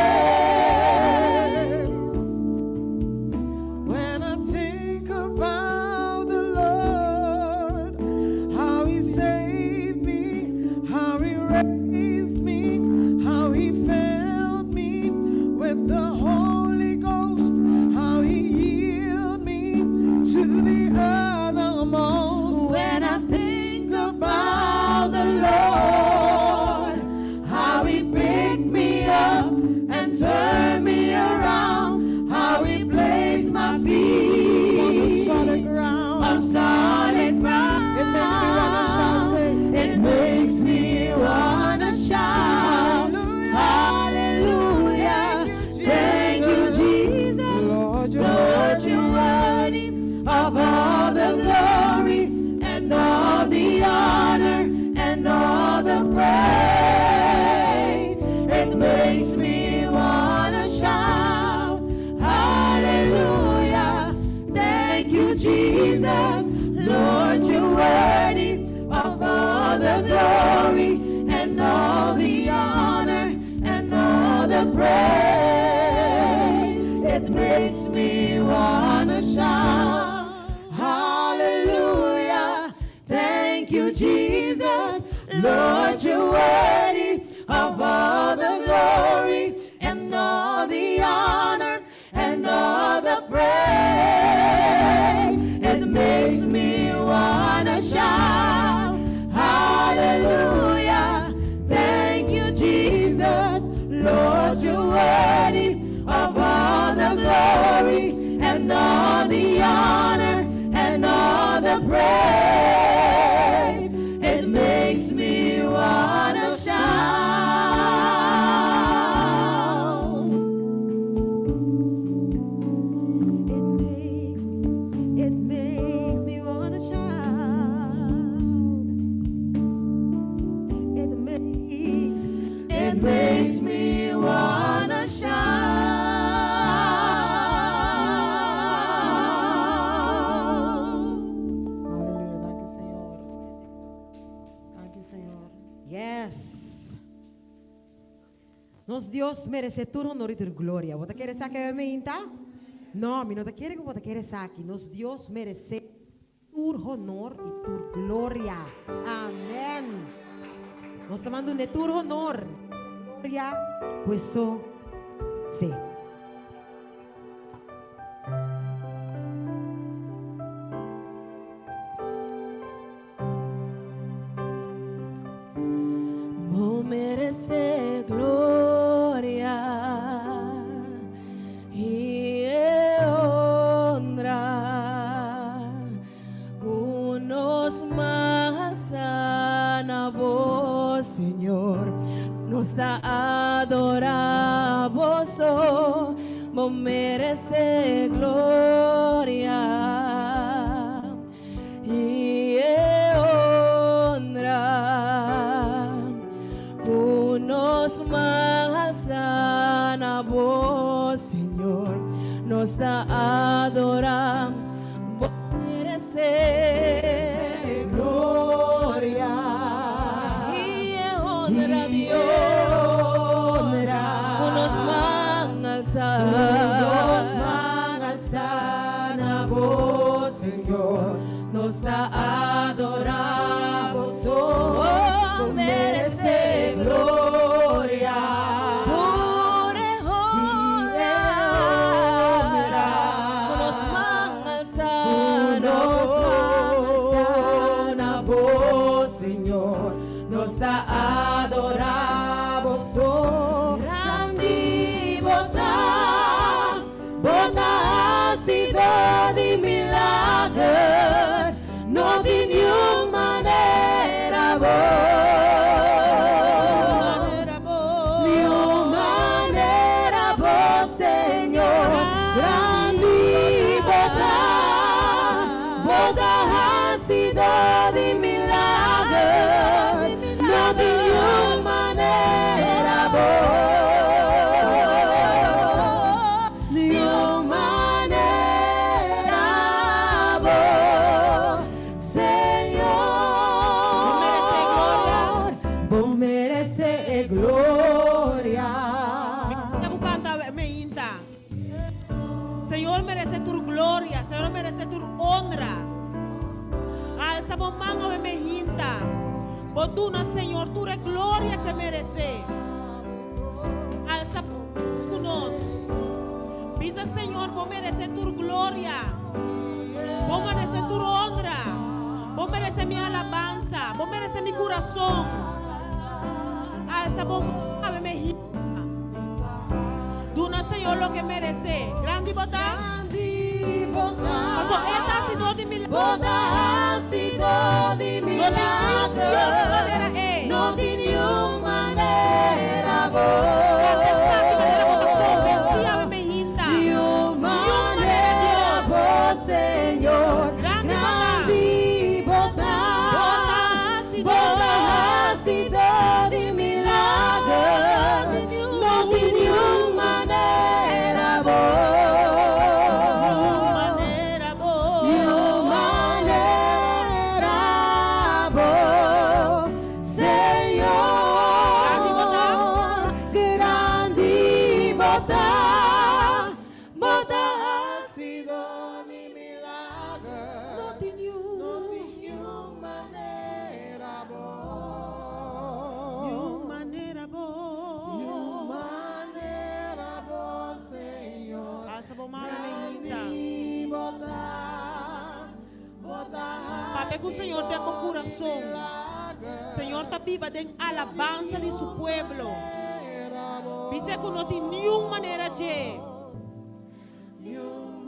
When I think about the Lord, how He saved me, how He raised me, how He filled me with the Holy Ghost, how He healed me to the uttermost. When I think about the Lord, how He picked me up and turned me around, how He placed my feet On solid ground. on solid ground. It makes me wanna shout, say, It makes me wanna shout. Hallelujah. Thank you, Jesus. Lord, you're Lord, you're worthy of all the glory and all the honor and all the praise. It makes me wanna shout, Hallelujah. Thank you, Jesus. Lord, you're worthy of all the glory and all the honor and all the praise. It makes me wanna shout, Hallelujah. Thank you, Jesus. Lord, you're worthy of all the glory and all the honor and all the praise. It makes me wanna shout, Hallelujah. Thank you, Jesus. Lord, you're worthy of all the glory and all the honor and all the praise. It makes me wanna shout. It makes me wanna shout. It makes me wanna shout. Aleluya, danki Señor. Danki Señor. Yes. Nos Dios meresé tur honor i tur gloria. Bo ta kere esaki mainta? No, mi no ta kere ku bo ta kere esaki. Nos Dios meresé tur honor i tur gloria. Amèn. Nos ta manda tur honor, gloria, pues so, sí. Bo meresé gloria i honor. merece gloria y e honra. Cu nos man halsa na bo, Señor, nos ta adora. Bo merece gloria y e honra, Dios. Cu nos man halsa. Cu nos man halsa na bo, Señor, nos ta adora bo so. Bo Bo merece gloria Tur e honra. Cu nos man halsa Cu na nos bo. man halsa na bo, Señor, nos ta adora bo so. Grandi bo ta, bo ta hacido di milager, no tin niun manera bo. Niun manera bo, Señor. Grandi bo ta, bo ta hacido di milager, no tin niun manera bo. Niun manera bo, Señor. Bo merece gloria. Ta canta mainta. Señor merece tur gloria, Señor merece tur honra. Alsa bo man awe mainta. Bo duna Señor tur gloria cu e merece. Alsa cu nos. Bisa Señor, bo merece tur gloria. Bo merece tur honra. Bo merece mi alabansa. Bo merece mi curason. Alsa bo man awe mainta. Duna Señor loke e merece. Grandi bo ta. Grandi bo ta. Paso e ta hacido di milagro. Bo ta hacido di No tin niun Dios manera e. No tin niun manera bo. Canta esaki manera bo ta convenci awe mainta. Niun manera manera Dios. bo, Señor. Grandi bo ta. Grandi bo ta. Bo ta hacido. Bo ta hacido di milager. No tin niun manera bo. Niun manera bo. Niun manera bo, Señor. Grandi bo ta. Grandi bo ta. Bo ta hacido di milager. No tin niun. No tin niun manera bo. Niun manera bo. Niun manera bo, Señor. Alsa bo man mainta. Grandi bo ta. Bo ta Papia cu Señor den bo curason. Señor ta biba den alabansa di su pueblo. Bisa cu no tin niun manera dje. Niun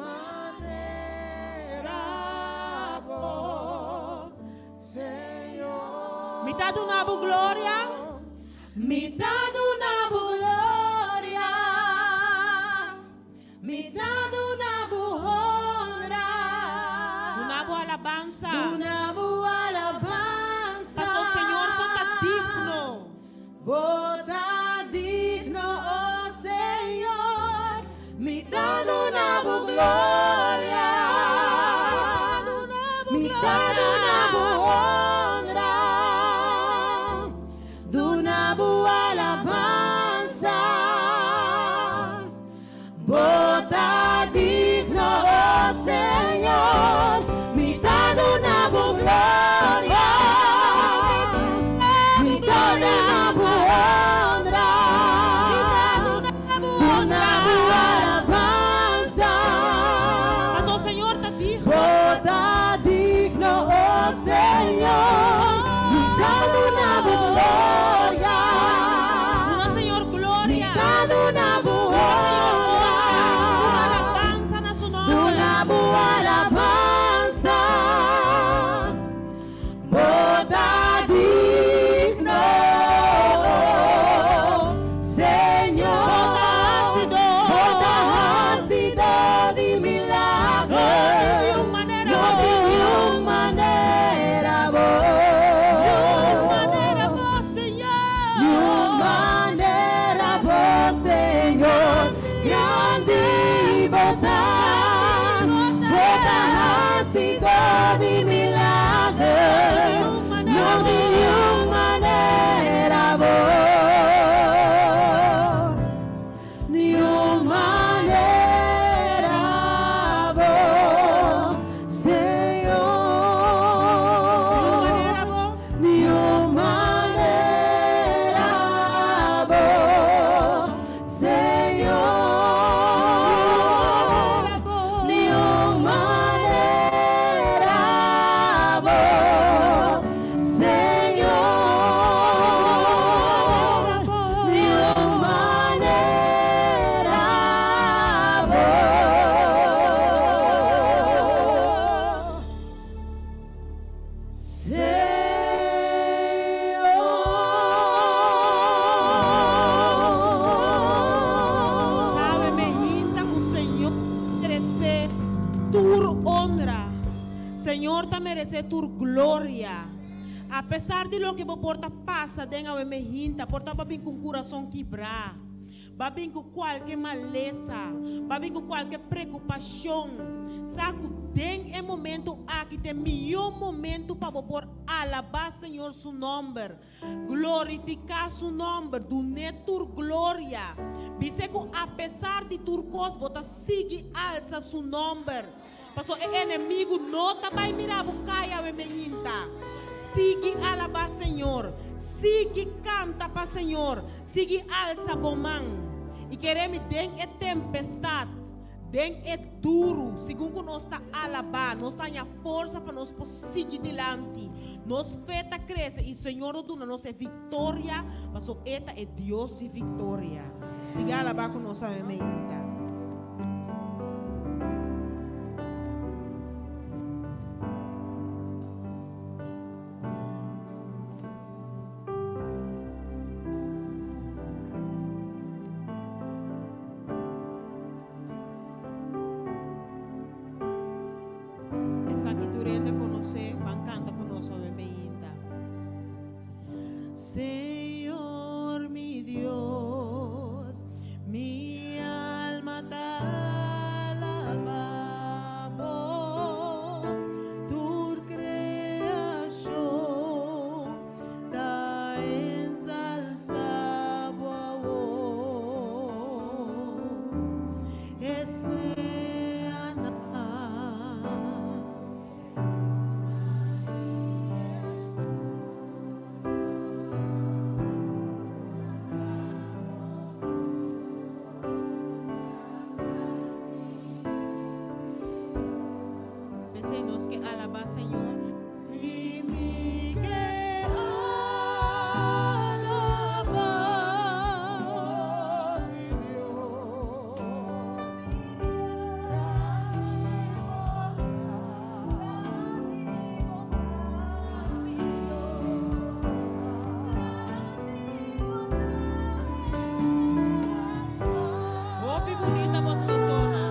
manera bo, Señor. Mi ta duna bo gloria. Mi ta duna bo gloria. Mi ta duna bo honra. Duna bo alabansa. Duna bo alabansa. Paso Señor so ta digno. Bo ta digno, oh Señor. Mi ta duna bo gloria. Mi ta duna bo honra. Duna bo alabansa. Bo ta digno, oh Señor. Mi ta duna bo gloria. Mi ta duna bo honra. Duna bo alabansa. Paso Señor ta digno. Bo ta digno, oh Señor. Mi ta duna bo gloria. Duna Señor Mi gloria. ta duna bo Duna Señor honra. Duna honra. alabansa na su nomber. Duna bo alabansa. Bo ta digno, Señor. Bo ta hacido. Bo ta tur honra. Señor ta meresé tur gloria. Apesar di loke bo por ta pasa den awe mehinta, por ta bo a bin ku un kurason kibrá, bo a bin ku kualke malesa, bo a bin ku kualke preokupashon, sa ku den e momentu aki ta e mihó momentu pa bo por alabá Señor su nòmber. Glorifiká su nòmber, dun'é tur gloria. Bis'é ku apesar di tur kos bo ta sigui alsa su nòmber. Pasobra e enemigu no ta bai mira bo kai awe meinta. Sigui alabá Señor, sigui kanta pa Señor, sigui alsa bo man. I kere mi den e tempestat, den e duru, segun ku nos ta alabá, nos ta haña forsa pa nos por sigui dilanti. Nos fe ta krese i Señor lo duna nos e viktoria, pasobra E ta e Dios di viktoria. Sigui alabá ku nos awe meinta. Esaki tur hende konosé, ban kanta ku nos awe meinta. Señor mi Dios, mi alma ta alabá bo, tur kreashon ta ensalsá bo awor. Estreanan. P'esei nos ke alabá Señor. Si mi ke alabá mi Dios, Hopi bunita boso ta sona.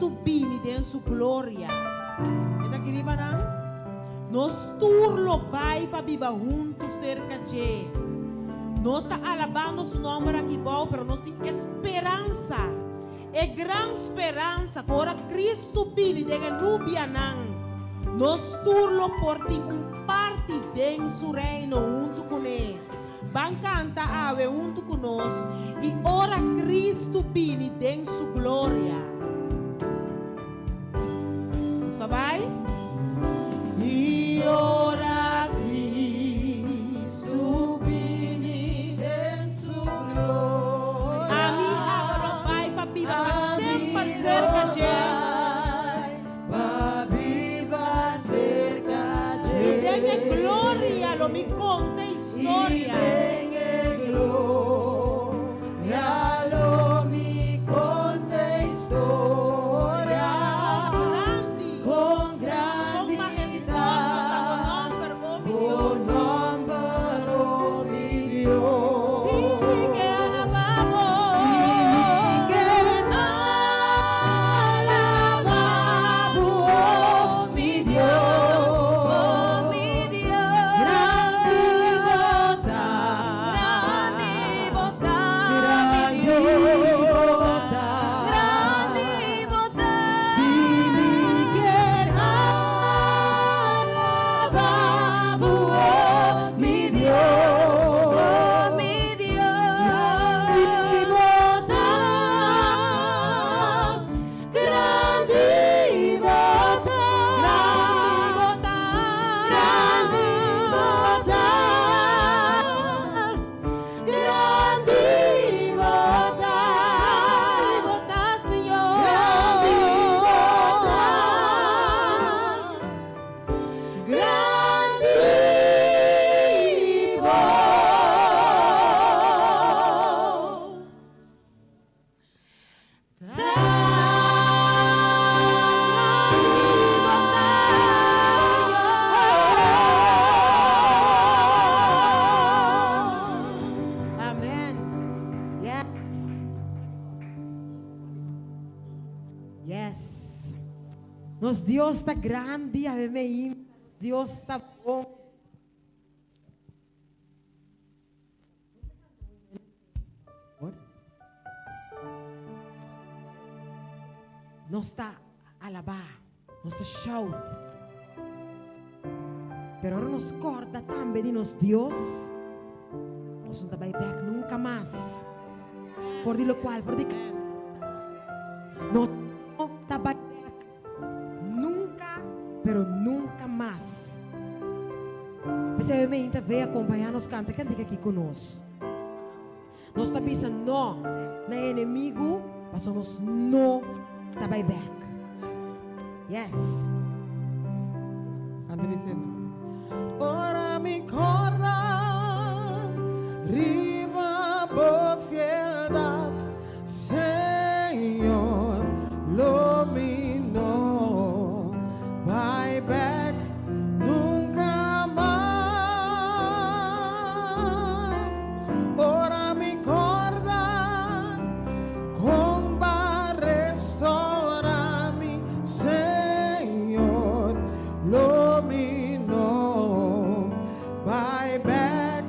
Kristu bini den su gloria. E ta kiri pa nan? Nos tur lo bai pa biba huntu serka dje. Nos ta alabando su nòmber aki bou, pero nos tin e speransa, e gran speransa ku ora Kristu bini den e nubianan, nos tur lo por tin un parti den su Reino huntu kuné. Ban kanta awe huntu ku nos i ora Kristu bini den su gloria. Nos ta bai? I ora Kristu bini den su gloria. Ami awe lo bai pa biba pa semper serka dje. I den e gloria lo mi konta e historia. Grandi, kon mahestuoso ta bo nòmber, o mi Dios. Si mi ke alabá bo. Amen. Yes. Yes. Nos Dios ta grandi, amen. Dios ta bon. Nos ta alabá, nos ta shout. Pero ora nos corda tambe di nos Dios, nos no ta bai bek nunca mas. For di locual, for di nos no ta bai bek nunca, pero nunca mas. P'esei mi ta ve acompañá nos canta cantica aki cu nos. Nos ta bisa no na e enemigu pasobra nos no ta bai bek. Yes. Canta diciendo. Ora mi corda riba bo fieldad, Señor, lo mi no bai bek nunca mas. Ora mi corda con b'a restora mi, Señor, lo mi no bai bek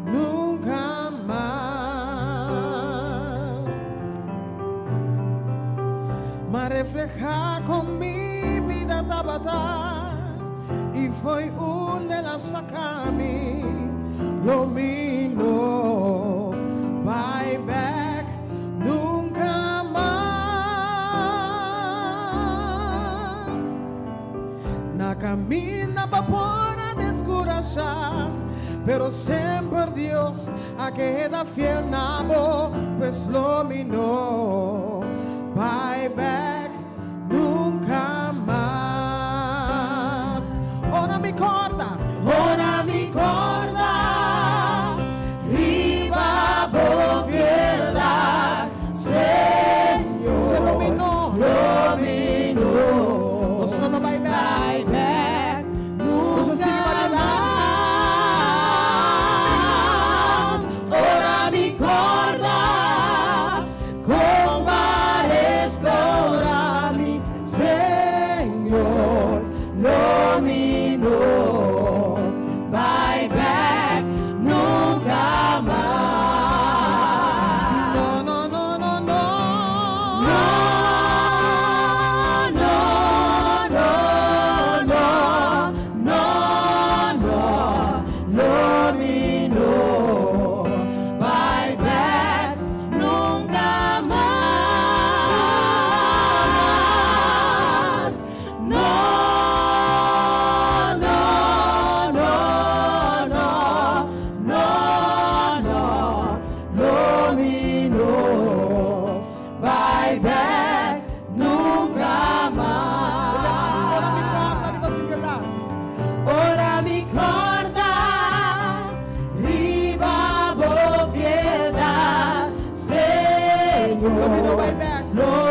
nunca mas. M'a refleha con mi bida tabata y fo'i unda el a saca mi, lo mi no bai bek nunca mas. Na caminda bo por a descurasha, pero semper Dios a keda fiel na bo, pues lo mi no bai bek nunca mas. Ora mi corda, ora mi corda riba bo fieldad, Señor. Se lo mi no, lo mi no. Nos no bai bek, nos a sigui pa dilanti. Ora mi corda con b'a restora. Señor. Lo mi no bai bèk. Lo